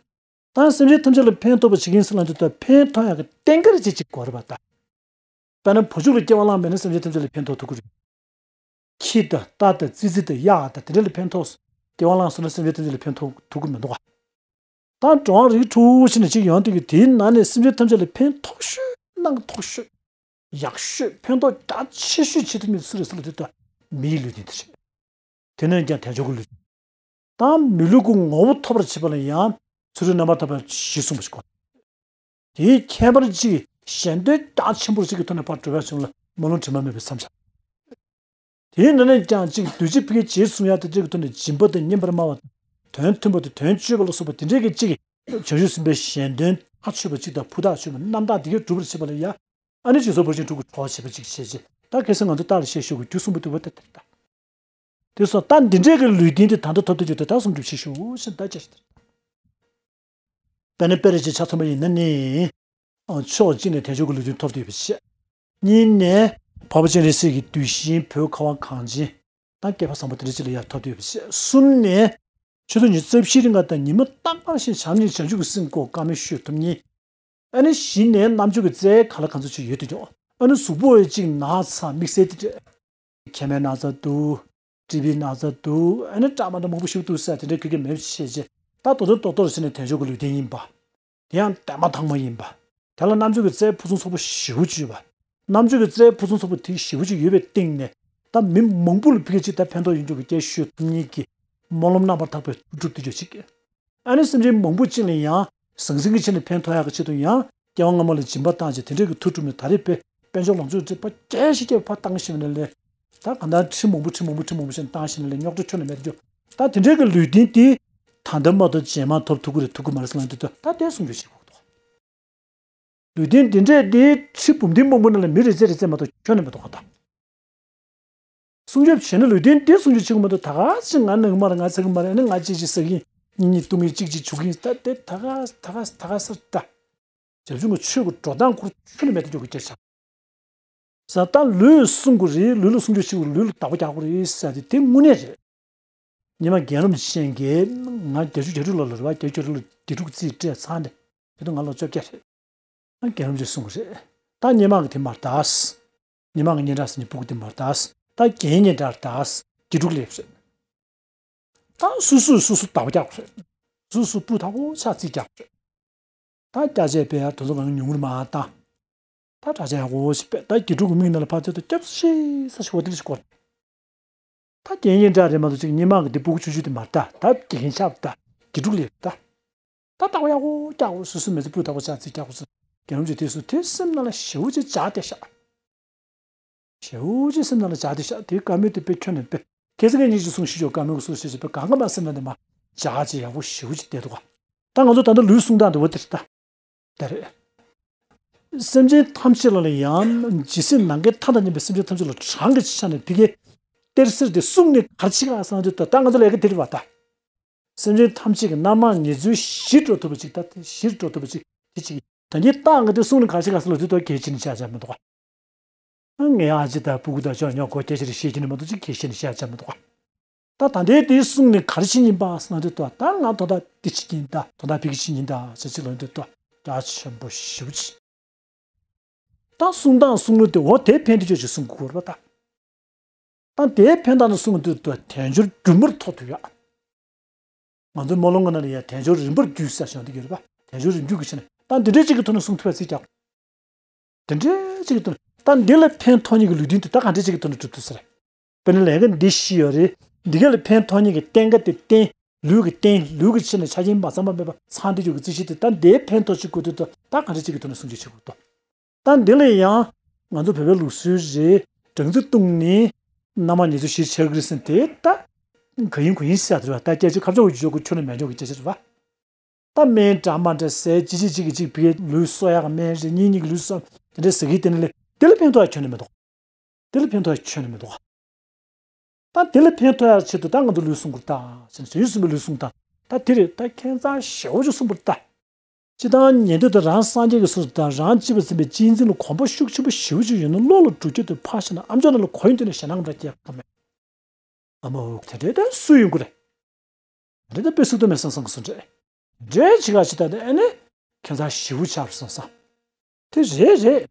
ད་སེམས་ཅན་ཐམས་ཅད་ལ་ཕན་ཐོགས་པ་བྱེད་ཀྱི་ཡིན་ཟེར་ལབ་དུས་ད་ཕན་ཐོགས་ཡག་གི་རྟེན་འབྲེལ་ཅིག་ཅིག་དགོས་རེད་པ་ད། དཔེར་ན་བུ་ཕྱུགས་ལ་སྐྱེ་བ་བླངས་པས་ན་སེམས་ཅན་ཐམས་ཅད་ལ་ཕན་ཐོགས་ཐུབ་ཀྱི་རེད། ཁྱི་དང་རྟ་དང་ཙི་ཙི་དང་གཡག་དང་དེ་འདྲ་ལ་ཕན་ཐོགས། སྐྱེ་བ་བླངས་སོང་ན་སེམས་ཅན་ཐམས་ཅད་ལ་ཕན་ཐོགས་ཐུབ་ཀྱི་མི་འདུག་ག་ད་འགྲོ་བ་རིགས་དྲུག་ཕྱི་ནས་གཅིག་ཡོང་དུས་ཀྱི་དེའི་ནང་ནས་སེམས་ཅན་ཐམས་ཅད་ལ་ཕན་ཐོགས་ཤོས་གནང་ཐོགས་ཤོས། ཡག་ཤོས་ཕན་ཐོགས་རྒྱ་ཆེ་ཤོས་བྱེད་ཐུབ་མཁན་སུ་རེད་ཟེར་ལབ་དུས་ད་མིའི་ལུས་རྟེན་དེ་རེད། དེ་ནས་ཀྱང་དལ་འབྱོར་གྱི་ལུས་རྟེན། ད་མི་ལུས་ཀྱི་ངོ་བོ་ཐོབ་པར་བྱེད་པ་ལ་ཡང་ཚུལ་ཁྲིམས་རྣམ་པར་དག་པའི་གཞི་བསྲུངས་པ་ཞིག་དགོས། དེའི་ཁྱད་པར་གཅིག་གཞན་དོན་རྒྱ་ཆེན་པོ་ཞིག་གི་ཐོག་ནས་ཕར་འགྲོ་བའི་བྱུང་ལ་སྨོན་ལམ་དྲི་མ་མེད་པའི་མཚམས་བཞག་དེའི་ནང་ནས་ཀྱང་གཅིག་འདུས་བྱས་ཕ་གིའི་རྗེས་སུ་བཟུང་ཡག་དེ་འདྲ་གི་ཐོག་ནས་སྦྱིན་པ་དང་སྙན་པར་སྨྲ་བ་དང་དོན་མཐུན་པ་དང་དོན་སྤྱོད་པ་ལ་སོགས་པ་དེ་འདྲའི་གི་གཅིག་བྱང་ཆུབ་སེམས་དཔའི་གཞན་དོན་ཐག་ཆོད་པ་གཅིག་དང་ཕུ་ཐག་ཆོད་པ་རྣམ་དག་དེ་གའི་སྒྲུབ་པར་བྱེད་པ་ལ་ཡ། ཨ་ནི་སྦྱིན་སོགས་འབུལ་ཞིང་སྤྲུལ་སྐུ་གྲོགས་བྱེད་པ་གཅིག་བྱས་རྗེས་ད་ཁ་སང་ང་ཚོ་རྟགས་ལ་བཤད་ཞུ་དགོས་རྒྱུ་གསུམ་པོ་དེ་བ་དེ་ལྟར་ད། དེ་སོགས་ད་འདི་འདྲའི་གི་ལུས་རྟེན་དེ་ད་ལྟ་ཐོབ་ཐུབ་རྒྱུ་དེ་ད་སྲུང་སྐྱོབ་བྱེད་ཤོག་ཞེས་ད་ཅེས་ཟེར། དཔེར་ན་དཔེ་རེ་ཅིག་ཆ་མཚོན་པ་ཡིན་ན་ནི། ཨ། ཕྱོགས་གཅིག་ནས་དལ་འབྱོར་གྱི་ལུས་རྟེན་ཐོབ་ཐུབ་པ་བྱས། གཉིས་ནས་འཕགས་པ་སྤྱན་རས་གཟིགས་ཀྱི་གདུལ་ཞིང་བོད་ཁ་བ་གངས་ཅན་དང་སྐལ་པ་བཟང་པོ་དེ་འདྲ་ཅིག་ལ་ཡར་ཐོབ་ཐུབ་པ་བྱས། གསུམ་ནས་ཆུ་ཚོད་ཉི་ཤུ་རྩ་བཞིའི་རིང་ག་དང་ཉི་མ་རྟག་པར་བཞིན་བྱམས་སྙིང་རྗེ་བྱང་ཆུབ་ཀྱི་སེམས་སྒོ་དཀར་མོ་ཤོད་ཐུབ་མཁན། ཨ་ནི་བཞི་ནས་རྣམ་འགྱུར་གྱི་རྩལ་ག་ལ་ག་ཚོད་ཅིག་ཡོད་དུ་ཡོད། ཨ་ནི་གཟུགས་པོ་ཡི་གཅིག་ན་ཚ་དམིགས་བསལ་དེ་འདྲ། མཁལ་མའི་ན་ཚ་འདུག་སྤྲེའུའི་ན་ཚ་འདུག་ཨ་ནི་སྐྲག་མ་འདྲ་མང་པོ་ཞིག་འདུག་ཟེར་དེ་འདྲའི་གི་གི་མེད་པ་བྱས་རྗེས་ད་རྡོག་རྡོག་རྡོག་རྡོག་བྱས་ནས་དལ་འབྱོར་གྱི་ལུས་རྟེན་ཡིན་པ། དེ་ཡང་དལ་མ་ཐང་མ་ཡིན་པ། དེ་ལ་རྣམ་འགྱུར་གྱི་རྩལ་ཕུན་སུམ་ཚོགས་པོ་ཞེ་པོ་ཅིག་ཡོད་པ། རྣམ་འགྱུར་གྱི་རྩལ་ཕུན་སུམ་ཚོགས་པོ་དེ་ཞེ་པོ་ཅིག་ཡོད་པའི་སྟེང་ནས་ད་མི་མང་པོ་ལ་ཕ་གི་ཅིག་ད་ཕན་ཐོགས་ཡོང་རྒྱུ་གི་སྐད་ཤོད་ཐུབ་མཁན་གྱི་སྨོན་ལམ་རྣམ་པར་དག་པའི་ཐུགས་སྒྲུབ་དེ་འདྲ་ཅིག་ཨ་ནི་སེམས་ཅན་མང་པོ་ཅིག་ལ་ཡང་ཟང་ཟིང་གི་ཆེད་ནས་ཕན་ཐོགས་ཡག་གི་ཆེད་དུ་ཡང་སྐྱེ་བ་སྔ་མ་ལ་སྦྱིན་པ་བཏང་བྱས་དེ་འདྲའི་གི་མཐུ་གྲུབ་ནས་ད་རེས་དཔེ་དཔལ་འབྱོར་ལོངས་སྤྱོད་ཅིག་ཕར་རྒྱས་ཤིག་རྒྱས་ཕར་བཏང་ཞིག་ནས་ལས། ད་གང་ལྟར་ཁྲི་མང་པོ་ཁྲི་མང་པོ་ཁྲི་མང་པོ་ཞིག་བཏང་ཞིག་ནས་ལས་རྙོག་དྲ་ཁྱོན་ནས་མེད་རྒྱུ། ད་དེ་འདྲའི་གི་ལུས་རྟེན་དེ་ད་ལྟ་མ་གཏོགས་རྗེས་མ་ཐོབ་ཐུབ་ཀྱི་རེད་ཐུབ་ཀྱི་མ་རེད་ཟེར་ལབ་དུས་ད་ལྟ་དེ་སྲུང་སྐྱོབ་བྱེད་དགོས་འདུག་ལུས་རྟེན་འདི་འདྲས་འདི་ཁྲི་འབུམ་སྡེ་མང་པོ་ནང་ལ་མི་རེ་རྩེ་རེ་རྩེ་མ་གཏོགས་ཁྱོན་ནས་མི་འདུག་ག་ད། སྲུང་སྐྱོབ་བྱས་ན་ལུས་རྟེན་དེ་སྲུང་སྐྱོབ་བྱེད་དགོས་མ་གཏོགས། ད་ག་ཅིག་ང་ན་གི་མ་རེད། ང་ཚ་གི་མ་རེད། ཨ་ནི་ང་གཅིག་གཅིག་ཟ་གི་ཡིན། གཉིས་གཉིས་བཏུང་གི་གཅིག་གཅིག་བྱུག་གི་ཡིན། ད་དེ་ད་ག་ད་ག་ད་ག་ས་རེད་ད། བྱབ་ཆུང་གི་ཆོས་ཀྱི་འགྲོ་སྟངས་ཁོ་རང་ཁྱོན་ནས་མེད་དུ་འཇོག་གི་སྐད་ཆ། ས་ད་ལུས་སྲུང་དགོས་རེད། ལུས་ལ་སྲུང་སྐྱོབ་བྱེད་དགོས་རེད། ལུས་ལ་བདག་པོ་རྒྱག་དགོས་རེད་ཟེར་དེ་དེ་དངོས་གནས་རེད། ཉི་མ་རྒན་རབས་ཅན་གྱིས་ང་བརྒྱད་ཅུ་གྱ་དྲུག་ལོ་ལ་རེད་བ། བརྒྱད་ཅུ་གྱ་དྲུག་ལོ་དགེ་ཕྲུག་རྩིས་སྤྲད་ཚར་ནས་དེ་དུས་ང་ལོ་བཅོ་བརྒྱད་རེད། ང་རྒན་རབས་ཅན་གསུང་གི་རེད། ད་སྔོན་མ་གི་དེ་མ་རེད་ད། སྔོན་མ་གི་སྙན་གྲགས་ཟེར་མཁན་ཕྲུ་གུ་དེ་མ་རེད་ད། ད་རྒན་སྙན་གྲགས་རེད་ད། དགེ་ཕྲུག་སླེབས་རེད། ད་སོ་སོས་སོ་སོ་བདག་པོ་རྒྱག་དགོས་རེད། སོ་སོ་སྤུ་དག་པོ་ཆགས་རྩིས་རྒྱག་དགོས་རེད། ད་སྐྱ་ཆས་སྤེལ་ཡ་དེ་ཚོ་གང་ཉུང་ངུར་མ་བཏང་། ད་གྲྭ་ཆས་ཡག་པོ་ཞིག་སྤེལ། ད་དགེ་ཕྲུག་གི་མིག་ནང་ལ་ཕར་ཚུར་དུ་སྐྱབས་སུ་མཆི་ས་ཞིག་འོ་དེ་ཞིག་སྐོར། ད་རྒན་སྙན་གྲགས་རེད་མ་གཏོགས་ཅིག་སྔོན་མ་གི་དེ་ཕྲུ་གུ་ཆུང་ཆུང་དེ་མ་རེད་ད། ད་དགེ་རྒན་ཆགས་ད། དགེ་ཕྲུག་སླེབས་ད། ད་བདག་པོ་ཡག་པོ་རྒྱག་དགོས། སོ་སོ་མི་ཚེ་སྤུ་དག་པོ་ཆགས་རྩིས་རྒྱག་དགོས་ཟེར། རྒན་རབས་ཅན་དེ་ཚོ་དེ་སེམས་ནང་ལ་ཞེ་པོ་ཅིག་འཇགས་བསྡད་ཤག་ཞེ་པོ་ཅིག་སེམས་ནང་ལ་འཇགས་བསྡད་ཤག་དེའི་བཀའ་མོལ་དེ་དཔེ་ཁྱོན་ནས་དཔེ། ཁ་སང་ངས་ཉིན་ཞིག་གསུངས་ཤིག་ཅོག་བཀའ་མོལ་གྱི་སྲོལ་ཞིག་བྱས་པའི་སྒང་ག་མ་སེམས་ནང་དེ་མ་འཇགས་བྱས་ཡག་པོ་ཞེ་པོ་ཅིག་བསྡད་འདུག་ག་ད་ང་ཚོ་ད་ལྟ་ལུས་སྲུང་སྟངས་དེ་འོ་དེ་རེད་ད། དེ་རེད། སེམས་ཅན་ཐམས་ཅད་ལ་ལ་ཡང་ཇི་སྲིད་ནམ་མཁའི་མཐའ་དང་མཉམ་པའི་སེམས་ཅན་ཐམས་ཅད་ལ་གྲངས་ཀྱི་ཆ་ནས་ཕ་གིའི་གཏེར་གསེར་དེ་བསྲུང་ནས་ག་རེ་བྱེད་ག་བསམ་དུས་ད་ལྟ་ང་ཚོ་ལས་ཀ་དེ་རེད་བ་ད། སེམས་ཅན་ཐམས་ཅད་ཀྱི་རྣམ་སྨིན་ཉེར་འཚོའི་གཞིར་འགྲོ་ཐུབ་པ་ཅིག་ད་དེ་གཞིར་འགྲོ་ཐུབ་པ་ཅིག་དེ་ཅིག་ད་ངས་ཏང་གི་དེ་གསུང་ནས་ག་ཞིག་ག་ས་ལ་དུས་ཐོག་གལ་ཆེ་ནི་ཆ་ཆ་མི་འདུག་ག་ངའི་ཨ་ཅེ་དང་སྤུ་གུ་དང་ཅོག་ཉོག་གོ་སྐད་ཆ་རེ་བཤད་ཀྱི་ནི་མ་གཏོགས་ཅིག་གལ་ཆེ་ནི་ཆ་ཆ་མི་འདུག་ག་ད་ད་ལྟའི་དེ་གསུང་ནས་ག་རེ་བྱེད་ཉིན་པ་སང་དུས་ཐོག་ད་ང་དོ་ད་དེ་བྱེད་ཀྱིན་ད་དོ་ད་ཕི་གི་བྱེད་ཉིན་ད་ཟེར་ཅིག་ལ་དུས་ཐོག་རྒྱ་ཆེན་པོ་ཞེ་པོ་ཅིག་ད་གསུང་སྟངས་གསུང་ལུགས་དེ་འོ་དེ་ཕན་དུ་ཆོག་ཅིག་གསུང་དགོས་རེད་པ་ད། ད་དེའི་ཕན་བཏགས་ནས་གསུངས་དུས་ད་དལ་འབྱོར་རྒྱུན་མར་ཐོབ་ཐུབ་ཡ། ང་ཚོའི་སྨོན་ལམ་གྱི་ནང་ལ་ཡ་དལ་འབྱོར་རིམ་པར་རྒྱུ་ཟེར་བྱུང་དེ་གི་རེད་པ། དལ་འབྱོར་རིམ་རྒྱུ་གི་ཆ་ནས་ད་འདི་འདྲའི་གཅིག་གི་ཐོག་ནས་གསུང་ཐུབ་པ་ཚིག་རྒྱག་དེ་འདྲའི་གཅིག་གི་ཐོག་ནས་ད་འདི་ལ་ཕན་ཐོགས་ནི་གི་ལུས་རྟེན་དེ་ད་ག་འདྲའི་གཅིག་གི་ཐོག་ནས་གྲུབ་ཐུབ་ས་རེད། དཔེར་ན་ལས་ཀ་འདི་བཞི་ཡོད་རེད། འདི་ག་ལ་ཕན་ཐོགས་ནི་གི་རྟེན་ཀ་དེ་རྟེན། ལུས་ཀྱི་རྟེན། ལུས་ཀྱི་ཆ་ནས་ཆ་རྐྱེན་མ་ཚང་མ་མེད་པ་ཚང་སྟེ་ཡོད་ཀྱི་རྩིས་གཞི་དེ་ད་འདིའི་ཕན་ཐོགས་ཅིག་དགོས་དུས་ད་ད་ག་འདྲའི་གཅིག་གི་ཐོག་ནས་གསུང་རྒྱུ་བྱེད་དགོས་དོ། ད་འདི་ལ་ཡང་ང་ཚོ་བོད་པའི་ལུགས་སྲོལ་རེད། སྦྲང་རྩི་བཏུང་ནས་རྣམ་སྨིན་ཉེར་འཚོའི་གཞིར་ཆགས་ཀྱི་རེད་ཟེར་དེ་ད་ག་ཡིན་གུ་ཡིན་ཟེར་ཡ་དེ་རེད་བ། ད་སྐད་ཆ་ཁ་བྱང་འུ་ཅག་གི་ཁྱོན་ནས་མེད་འཇོག་གི་སྐད་ཆ་རེད་བ། ད་སྨན་འདྲ་མ་འདྲ་ཟེར་གཅིག་གཅིག་གཅིག་གིས་ཕ་གིའི་ལུས་གསོ་ཡག་གི་སྨན་རེད། གཉིས་གཉིས་ཀྱིས་ལུས་གསོ་དེ་འདྲ་ཟེར་གི་དེ་ནི་ལས་དེ་ལ་ཕན་ཐོགས་ཡ་ཁྱོན་ནས་མི་འདུག་དེ་ལ་ཕན་ཐོགས་ཡ་ཁྱོན་ནས་མི་འདུག་ད་དེ་ལ་ཕན་ཐོགས་ཡ་ཆེད་དུ་ད་ང་ཚོ་ལུས་སྲུང་དགོས་ད་ཟེར་ནས་བྱང་ཆུབ་སེམས་དཔའི་ལུས་སྲུང་དང་ད་དེ་རེད། ད་ཁྱད་མཚར་ཞེ་པོ་ཅིག་གསུངས་པ་རེད་ད། སྤྱིར་བཏང་ཉན་ཐོས་དང་རང་སངས་རྒྱས་ཀྱི་གསུང་དང་རང་གཅེས་པར་འཛིན་པའི་གཅེས་འཛིན་ལ་གོམས་པ་ཤུགས་ཆེན་པོ་ཞེ་པོ་ཅིག་ཡོད་ན་བློ་ལ་འགྲོ་རྒྱུ་དེ་ཕར་བཞག་ན་ཨ་མཆོག་རྣམས་ལ་གོ་ཡི་འདུག་ན་ཞེད་སྣང་འདྲ་སྐྱེ་གི་མེད། ཨ་མ་འོ་དེ་འདྲའི་ད་སུ་ཡོང་གི་རེད། དེ་འདྲའི་ད་དཔེ་སྲིད་དུ་མེད་བསམ་བསམ་གི་སུ་འདྲ། འདྲའི་ཅིག་ག་ཅིག་ད་དེ་ཨ་ནི་ཁྱད་མཚར་ཞེ་པོ་ཆགས་བསམ་བསམ། དེ་རེད་རེད།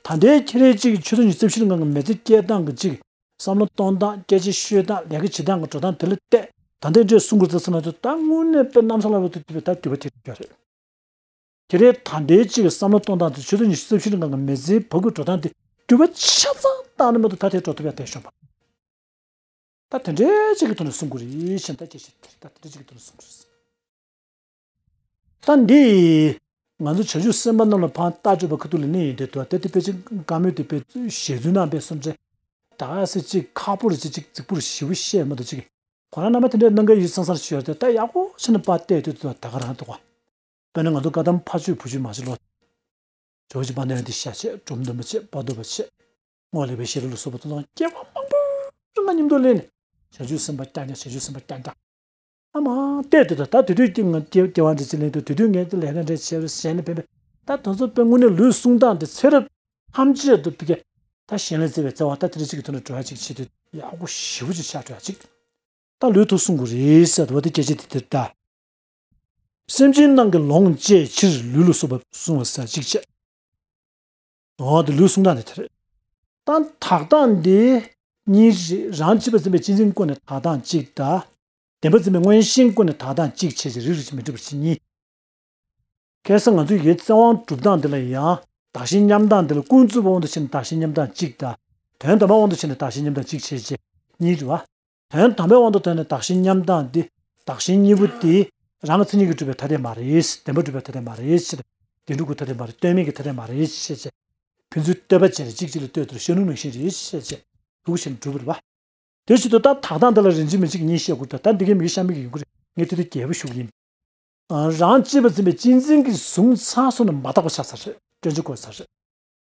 ད་ལྟའི་ཁྱེད་རེ་གཅིག་གིས་ཆུ་ཚོད་ཉི་ཤུ་རྩ་བཞི་ནང་གི་མི་ཚེ་སྐྱེལ་སྟངས་ཀྱི་གཅིག་བསམ་བློ་གཏོང་སྟངས། སྐད་ཆ་ཤོད་སྟངས། ལས་ཀ་བྱེད་སྟངས་ཀྱི་འགྲོ་སྟངས་དེ་ལ་བལྟས། ད་ལྟའི་འདྲའི་གསུང་དགོས་ཚར་སོང་ན་ད་དངོས་གནས་དཔེ་གནམ་ས་བརླག་པ་དེ་དེ་བས་ད་འདོད་པ་དེ་རེད་རེད། ཁྱེད་རེ་ད་ལྟའི་གཅིག་གིས་བསམ་བློ་གཏོང་སྟངས་དེ་ཆུ་ཚོད་ཉི་ཤུ་རྩ་བཞི་ནང་གི་མི་ཚེའི་བབ་ཀྱི་འགྲོ་སྟངས་དེ་འགྱུར་བ་ཆ་ཚང་བཏང་ན་མ་གཏོགས་ད་དེ་འགྲོ་ཐུབ་ཡ་དེ་ཤོང་པ། ད་དེ་འདྲའི་གཅིག་གི་ཐོག་ནས་གསུང་དགོས་རེད་ཤེས་ད་དེ་འདྲའི་གཅིག་གི་ཐོག་ནས་གསུང་དགོས་རེད། ད་དེ་འདྲའི་གཅིག་གི་ཐོག་ནས་གསུང་དགོས་རེད། ད་འདི། ང་ཚོ་བྱང་ཆུབ་སེམས་དཔའ་རྣམས་ལ་ཕར་ལྟ་སྤྱོད་པ་ཁ་ཐུག་ལ་གནས་ཡིན་དེ་དོ་ད་དེ་དཔེ་ཅིག་བཀའ་མོལ་དེ་དཔེ་ཞལ་རྫུན་ནང་དཔེ་སོང་ཚེ། ད་ག་སེ་ཅིག་ཁག་པོ་རེ་ཅིག་ཅིག་རྫིག་པོ་རེ་ཞེ་པོ་བཤད་མ་གཏོགས་ཅིག་ཁོ་རང་རྣམ་པ་དེ་འདྲའི་གནང་ག་ཡོད་སང་སང་ཞུ་ཡ་དེ་ད་ཡག་པོ་བྱས་ནས་ཕར་བལྟས་དུས་དོ་ད་ག་རང་འདུག་ག་དཔེར་ན་ང་ཚོ་བཀའ་གདམས་ཕ་ཆོས་བུ་ཆོས་མ་བྱེད་ལོ། ཇོ་བོ་རྗེ་དཔལ་ལྡན་འདི་ཤ་ཆེ་འབྲོམ་སྟོན་པ་ཆེ་དཔའ་རྟུལ་པ་ཆེ། རྔོག་ལེགས་པའི་ཤེས་རབ་ལ་སོགས་པ་དེ་དང་སྐྱེ་བ་མང་པོ་རིང་ལ་མཉམ་དུ་ལེན་ནས་བྱང་ཆུབ་སེམས་དཔའ་རྐྱང་རྐྱང་བྱང་ཆུབ་སེམས་དཔའ་རྐྱང་རྐྱང་། ཨ་མ་བལྟས་དེ་དང་ད་དེ་དུས་ཀྱི་ང་སྐྱེ་སྐྱེ་བ་འདྲ་ཅིག་ལེན་དུས་དེ་དུས་ངས་དེ་ལས་ཀ་འདྲ་བྱས་རེད་ཟེར་ནས་ཕན་པས་ད་དེ་ཚོ་དཔེ་དངོས་གནས་ལུས་སྲུང་སྟངས་དེ་ཚེ་རབས་ཐམས་ཅད་དུ་ཕ་གི་ད་གཞན་ལ་བརྩེ་བའི་བརྩེ་བ་ད་དེ་འདྲ་ཅིག་གི་ཐོག་ནས་འགྲོ་ཡ་ཅིག་བྱེད་དུས་ཡག་པོ་ཞེ་པོ་ཅིག་ཆགས་འགྲོ་ཡ་ཅིག་ད་ལུས་ཐོག་སྲུང་དགོས་རེད་ཟེར་དུས་བ་དེ་སྐད་ཆ་དེ་དེར་ད། སེམས་ཅན་རྣམས་ཀྱི་ལོངས་སྤྱད་ཕྱིར་ལུས་ལ་སོགས་པ་བསྲུང་བ་ཟེར་གཅིག་བྱས། འོ་དེ་ལུས་སྲུང་སྟངས་དེ་དེ་རེད། ད་དག་སྟངས་དེ་གཉིས་རེད། རང་གཅེས་པར་འཛིན་པའི་གཅེས་འཛིན་སྒོ་ནས་དག་སྟངས་གཅིག་དང་། བདེན་པར་འཛིན་པའི་མངོན་ཤེས་སྒོ་ནས་དག་སྟངས་གཅིག་བྱས་ཀྱི་རིགས་རིགས་ཀྱི་མི་འགྲིག་པར་བྱེད་གཉིས། ཁ་སང་ང་ཚོས་ཡིད་བརྩེ་བ་སྒྲུབ་སྟངས་འདི་ལ་ཡང་བདག་གཞན་མཉམ་སྟངས་འདི་ལ་ཀུན་རྫོབ་པའི་དབང་དུ་བྱས་ནས་བདག་གཞན་མཉམ་སྟངས་གཅིག་དང་། དོན་དམ་པའི་དབང་དུ་བྱས་ནས་བདག་གཞན་མཉམ་སྟངས་གཅིག་བྱས་རྗེས་གཉིས་རེད་བ། དོན་དམ་པའི་དབང་དུ་བཏང་ནས་བདག་གཞན་མཉམ་སྟངས་འདི་བདག་གཞན་གཉིས་པོ་དེ་རང་གི་མཚན་ཉིད་ཀྱིས་གྲུབ་པའི་ཐ་དད་མ་རེད། བདེན་པར་གྲུབ་པའི་ཐ་དད་མ་རེད་ཟེར། བདེན་གྲུབ་ཀྱི་ཐ་དད་མ་རེད། ལྟོས་མེད་ཀྱི་ཐ་དད་མ་རེད་ཟེར་བྱས། ཕན་ཚུན་ལྟོས་པ་བྱས་ནས་གཅིག་གཅིག་ལ་ལྟོས་དུས་ཤར་ནུབ་ནང་བཞིན་རེད་ཟེར་བྱས་ཐུགས་བཞིན་གྲུབ་པ་རེད་བ། དེ་བཞིན་དུ་ད་དག་སྟངས་འདི་ལ་རིན་ཆེན་མི་གཅིག་གཉིས་བཤད་དགོས་ད། ད་འདི་གའི་མི་གཤམ་མི་གི་ཡོང་གི་རེད། ངས་དེ་དུས་རྒྱལ་པོ་ཞུ་གི་ཡིན། རང་གཅེས་པར་འཛིན་པའི་གཅེས་འཛིན་གྱིས་བཟུང་ཚར་སོང་ན་མ་དག་པ་ཆགས་ཚར་རེད། སྐྱོན་ཆ་བཀོད་ཚར་རེད།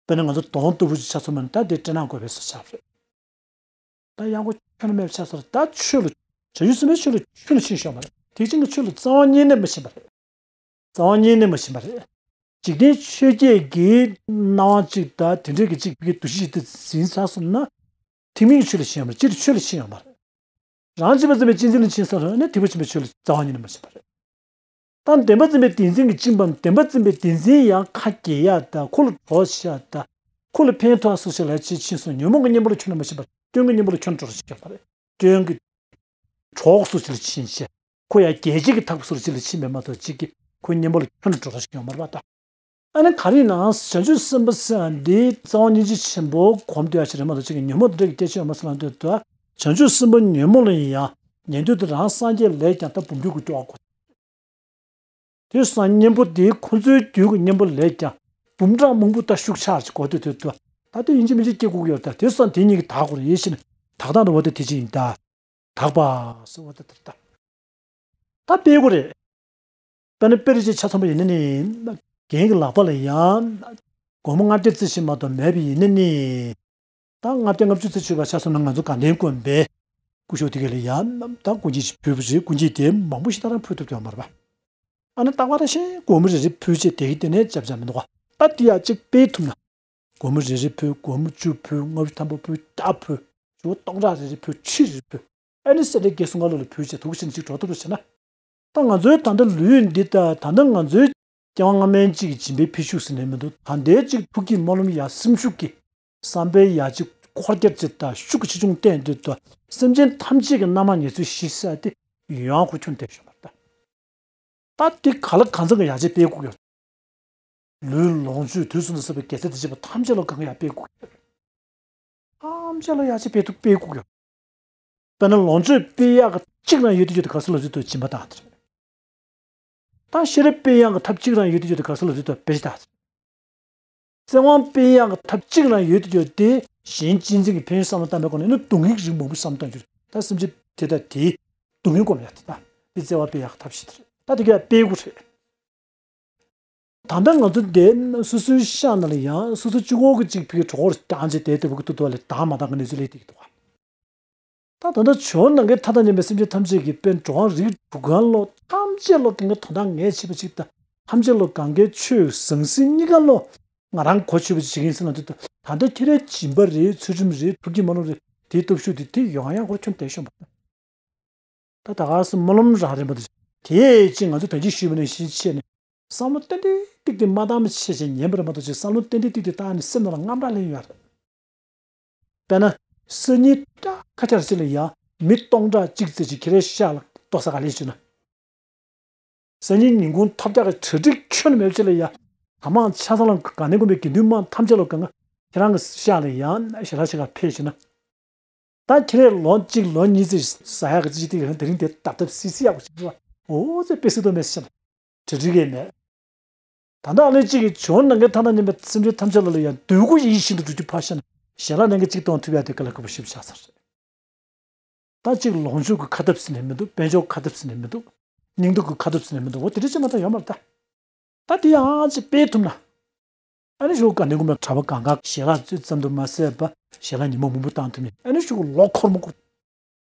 དཔེར་ན་ང་ཚོ་གདོང་སྟུག་པོ་ཅིག་ཆགས་སོང་མ་ནི་ད་དེ་སྐྲན་ནག་འགོས་པའི་བཟོ་ཆགས་རེད། ཡང་སྒོ་ཁྱོན་ནས་མེད་པ་ཆགས་སོང་རེད། ད་ཆོས་ལ་བྱང་ཆུབ་སེམས་དཔའི་ཆོས་ལ་ཁྱོན་ནས་ཕྱིན་ཤོག་མ་རེད། དེ་ཅན་གྱི་ཆོས་ལ་རྩ་བ་ཉིད་ནས་མ་ཕྱིན་པ་རེད། རྩ་བ་ཉིད་ནས་མ་ཕྱིན་པ་རེད། འཇིག་རྟེན་ཆོས་བརྒྱད་ཀྱི་སྣང་བ་གཅིག་དང་དེ་འདྲའི་གི་གཅིག་པའི་འདུ་ཤེས་གཅིག་ཏུ་ཟིན་ཚར་སོང་ན། ཐེག་དམན་གྱི་ཆོས་ལ་ཕྱིན་ཡོད་མ་རེད། སྤྱིར་ཆོས་ལ་ཕྱིན་ཡོད་མ་རེད། རང་གཅེས་པར་འཛིན་པའི་གཅེས་འཛིན་ལ་ཕྱིན་ཚར་སོང་ན་ཐེག་པ་ཆེན་པོའི་ཆོས་ལ་རྩ་བ་ཉིད་ནས་མ་ཕྱིན་པ་རེད། ད་བདེན་པར་འཛིན་པའི་བདེན་འཛིན་གྱིས་བཅིངས་པའམ་བདེན་པར་འཛིན་པའི་བདེན་འཛིན་ཡང་ཁ་གྱེས་ཡག་དང་ཁོ་ལ་གྲོགས་བྱེད་ཡག་དང་ཁོ་ལ་ཕན་ཐོགས་སོགས་ཤིག་ལ་ཅིག་ཕྱིན་སོང་། ཉོན་མོངས་ཀྱི་གཉེན་པོ་ལ་ཁྱོན་ནས་མ་ཕྱིན་པར་སྐྱོན་གྱི་གཉེན་པོ་ལ་ཁྱོན་ནས་གྲོགས་ཤིག་ཡོད་པ་རེད། སྐྱོན་གྱི་གྲོགས་སུ་ཅིག་ལ་ཕྱིན་བྱས། ཁོ་ཡང་རྒྱལ་བྱེད་ཀྱི་ཐབས་སུ་ཅིག་ལ་ཕྱིན་པས་མ་གཏོགས་ཅིག་གིས་ཁོའི་གཉེན་པོ་ལ་ཁྱོན་ནས་གྲོགས་ཤིག་ཡོད་མ་རེད་པ་ད། ཨ་ནི་ག་རེ་ཡིན་ནའང་བྱང་ཆུབ་སེམས་དཔའ་ཟེར་ཡ་འདི་རྩ་བ་སྙིང་རྗེ་ཆེན་པོ་གོམས་བསྡད་ཡ་ཞིག་རེད་མ་གཏོགས་ཅིག་གིས་ཉོན་མོངས་དེ་འདྲ་གི་སྐད་ཆ་ཡོད་མ་ཟེར་ལབ་འདོད་དུ། བྱང་ཆུབ་སེམས་དཔའ་ཉོན་མོངས་ལ་ཡང་ཉན་འདོད་དུ་རང་སངས་རྒྱས་ལས་ཀྱང་ད་འབུམ་འགྱུར་གྱི་སྐྱོ་བ་གོ། དེ་སང་གཉེན་པོ་དེ་ཁོ་ཚོའི་རྒྱུད་ཀྱི་གཉེན་པོ་ལས་ཀྱང་འབུམ་ཕྲག་མང་པོ་ད་ཤུགས་ཆག་ཅིག་གོ་དུས་དུས་དུ་ད་དེ་ཡིན་གཅིག་མིན་གཅིག་སྐྱེ་དགོས་ཀྱི་ཡོད་ད། དེ་སང་དེ་གཉིས་ཀྱིས་དག་དགོས་རེད་ཡེ་ཤེས་ནི་དག་སྟངས་དུ་བ་དེ་དེ་ཅི་ཡིན་ད། དག་པ་སོ་བ་དེ་དེ་ད། ད་སྤེལ་དགོས་རེད། དཔེར་ན་དཔེ་རིས་ཆ་ཚང་པ་ཡིན་ན་ནི། རྒན་གྱི་ལག་པ་ལ་ཡང་། སྒོར་མོ་ལྔ་བརྒྱ་ཙམ་ཞིག་མ་གཏོགས་མེད་པ་ཡིན་ན་ནི། ད་ལྔ་བརྒྱ་ལྔ་བཅུ་ཙམ་ཆོད་པ་ཆ་སོང་ན་ང་ཚོ་དགའ་ལྡན་དགོན་པའི་སྐུ་ཞབས་དེ་ག་ལ་ཡང་ད་སྐུ་འགྱེད་ཅིག་ཕུལ་བ་རེད། སྐུ་འགྱེད་དེ་མང་པོ་ཞིག་ད་རང་ཕུལ་ཐུབ་ཀྱི་ཡོད་མ་རེད་པ། ཨ་ནི་རྟག་པར་བཞིན་སྒོར་མོ་རེ་རེ་ཕུལ་བྱས་དེ་གི་དེ་ནས་ཅབ་ཅབ་མི་འདུག་ག་ད་དེ་ཡང་གཅིག་སྤེལ་ཐུབ་ན། སྒོར་མོ་རེ་རེ་ཕུལ། སྒོར་མོ་བཅུ་ཕུལ། ལྔ་བཅུ་ཐམ་པ་ཕུལ། བརྒྱ་ཕུལ། ཞུ་བ་སྟོང་ཕྲག་རེ་རེ་ཕུལ། ཁྲི་རེ་ཕུལ། ཨ་ནི་སེ་འབྲས་དགེ་གསུམ་ཀ་ལོ་ལ་ཕུལ་བྱས་དུག་ཤིན་ཅིག་འགྲོ་ཐུབ་པ་བྱས་ན། ད་ང་ཚོའི་ད་ལྟ་ལུས་འདི་ད་ད་ལྟ་ང་ཚོའི་སྐྱེ་བ་སྔ་མའི་གཅིག་གི་སྦྱིན་པའི་ཕུལ་ཤུགས་ཟེར་ནས་མི་འདུག་ད་ལྟའི་གཅིག་ཐུགས་ཀྱི་སྨོན་ལམ་ཡ་སེམས་ཤུགས་ཀྱི་བསམ་པའི་ཡ་གཅིག་འཁོར་རྒྱ་ཅིག་ད་ཤུགས་ཀྱི་ཆེ་ཆུང་བསྟན་འདོད་དུ་སེམས་ཅན་ཐམས་ཅད་ཀྱི་རྣམ་མང་ཉེར་འཚོའི་གཞི་ཟེར་ཏེ་ཡོང་ཁུ་ཁྱོན་དེ་ཤོད་པར་ད། ད་འདི་ག་ལ་གང་འཚམ་གྱི་ཡར་རྒྱས་སྤེལ་དགོས་ཀྱི་ཡོད། ལུས་ལོངས་སྤྱོད་དུས་གསུམ་དུ་གསོག་པའི་དགེ་རྩ་དེ་བྱེད་པ་ཐམས་ཅད་ལ་གང་ག་ཡར་སྤེལ་དགོས་ཀྱི་ཡོད། ཐམས་ཅད་ལ་ཡར་རྒྱས་སྤེལ་ཐུབ་སྤེལ་དགོས་ཀྱི་ཡོད། དཔེར་ན་ལོངས་སྤྱོད་སྤེལ་ཡག་གི་གཅིག་རང་ཡོད་དུས་ཡོད་དུས་ག་ས་ལ་ཟིན་ཏོ་སྦྱིན་པ་བཏང་དེ་རེད། ད་ཤེས་རབ་སྤེལ་ཡག་གི་ཐབས་གཅིག་རང་ཡོད་དུས་ཡོད་དུས་ག་ས་ལ་ཟིན་ཏོ་དཔེ་ཆ་བཏང་དེ་རེད། བརྩེ་བ་སྤེལ་ཡག་གི་ཐབས་གཅིག་རང་ཡོད་དུ་ཡོད་དེ་གཞན་གཅེས་འཛིན་གྱི་ཕན་ཡོན་བསམ་བློ་བཏང་པའི་སྒོ་ནས་ནི་སྡུག་བསྔལ་གྱི་རིགས་མང་པོ་བསམ་བཏང་རྒྱུ་རེད། ད་སེམས་ཅན་དེ་དག་དེའི་སྡུག་བསྔལ་སྒོམ་ཡག་དེ་དང་དེ་བརྩེ་བ་སྤེལ་ཡག་གི་ཐབས་ཤེས་དེ་རེད། ད་དེ་ག་སྤེལ་དགོས་རེད། ད་ལྟ་ང་ཚོ་འདི་སོ་སོའི་ཤག་ནང་ལ་ཡང་སོ་སོ་གཅིག་པོ་གི་གཅིག་ཕ་གི་གྲོགས་པོར་བཏང་བྱས་བསྡད་བསྡད་པ་གི་ཐུག་ཐུག་ལ་བཏང་མ་བཏང་གི་གནས་ཚུལ་སླེབས་བསྡད་ཀྱི་འདུག་ག་ད་ད་ལྟ་ཇོ་བོ་ནམ་མཁའི་མཐའ་དང་མཉམ་པའི་སེམས་ཅན་ཐམས་ཅད་ཀྱི་དཔལ་འགྲོ་བ་རིགས་དྲུག་གང་བློ་ཐམས་ཅད་བློ་གང་ག་དོན་དག་ངས་བྱས་པ་ཅིག་དང་ཐམས་ཅད་བློ་གང་གའི་ཆོས་ཟང་ཟིང་གཉིས་ཀ་བློ་ང་རང་གོ་ཆོད་པ་ཅིག་བྱེད་ཀྱི་ཡིན་ཟེར་ན་དུས་ད་ལྟ་ཁྱེད་རའི་སྦྱིན་པ་རེད། ཚུལ་ཁྲིམས་རེད། ཐུགས་ཀྱི་སྨོན་ལམ་རེད། དེའི་སྟོབས་ཤུགས་དེ་དེ་ཡོང་ཡང་ཁོ་ཁྱོན་དེ་ཤོང་པ་དང་། ད་ད་ག་སེ་སྨོན་ལམ་རང་རེད་མ་གཏོགས་དེ་ཅིག་ང་ཚོ་དོན་གྱིས་ཞུས་པ་ནང་བཞིན་བྱས་ནས་བསམ་བློ་ཏན་ཏན་ཏིག་ཏིག་མ་བཏང་མི་བྱས་བྱས་ཉན་པ་རེད་མ་གཏོགས་ཅིག་བསམ་བློ་ཏན་ཏན་ཏིག་ཏིག་བཏང་ནས་སེམས་ནང་ལ་དངངས་སྐྲག་ལེན་ཡོད་རེད། དཔེར་ན་སང་ཉིན་སྐྲག་ཁ་ཆར་ཅིག་ལ་ཡ་མི་སྟོང་ཕྲག་གཅིག་ཙམ་ཅིག་ཁྱེད་རའི་ཤག་ལ་ལྟོ་ཟ་ག་ལེན་བྱུང་ན། སང་ཉིན་ཉིན་གུང་ཐོབ་རྒྱག་གི་གྲ་སྒྲིག་ཁྱོན་ནས་མེད་པ་ཅིག་ལ་ཡ་ད་མང་ཆ་ཚང་ལ་དགའ་ལྡན་དགོན་པའི་དགེ་འདུན་དམངས་ཐམས་ཅད་ལ་དགའ་ང་ཁྱེད་རང་གི་ཤག་ལ་ཡ་ཞལ་ལག་ཞིག་ག་ཕེབས་བྱུང་ན། ད་ཁྱེད་རས་ལོ་གཅིག་ལོ་གཉིས་ཙམ་ཟ་ཡག་གི་ཅིག་དེ་དེ་རིང་དེ་བརྡབ་བརྡབ་སིག་སིག་ཡག་པོ་ཞིག་འདུག་བ། འོ་ཙེ་དཔེ་སྲིད་དོ་མེད་ཤག་ལ་གྲ་སྒྲིག་གི་མེད། ད་ལྟ་ཨ་ལེ་གཅིག་གིས་ཇོ་བོ་ནམ་མཁའི་མཐའ་དང་མཉམ་པའི་སེམས་ཅན་ཐམས་ཅད་ལ་ལ་ཡང་འདོད་དགུ་ཡིད་བཞིན་དུ་འགྲུབ་རྒྱུ་ཕར་བཞག་ན་ཞལ་ལག་ལན་གཅིག་གཏོང་ཐུབ་ཡག་དེ་དཀའ་ལས་ཁག་པོ་ཞེ་པོ་ཆགས་ཚར་རེད། ད་གཅིག་ལོངས་སྤྱོད་ཀྱི་ཁ་ཐབས་ཟེར་ནས་མི་འདུག་དཔལ་འབྱོར་ཁ་ཐབས་ཟེར་ནས་མི་འདུག་སྙིང་སྟོབས་ཀྱི་ཁ་ཐབས་ཟེར་ནས་མི་འདུག་འོ་དེ་འདྲ་ཅིག་མ་གཏོགས་ཡོད་མ་རེད་ད། ད་དེ་ཡང་ཅིག་སྤེལ་ཐུབ་ན། ཨ་ནི་ཞུ་དགའ་ལྡན་དགོན་པའི་གྲྭ་པ་གང་ག་ཞལ་ལག་ཙམ་དུ་མ་ཟད་པ་ཞལ་ལག་ཉིན་མོ་མང་པོ་བཏང་ཐུབ་མིན་ཨ་ནི་ཞུ་ལོ་འཁོར་མོ་འཁོར།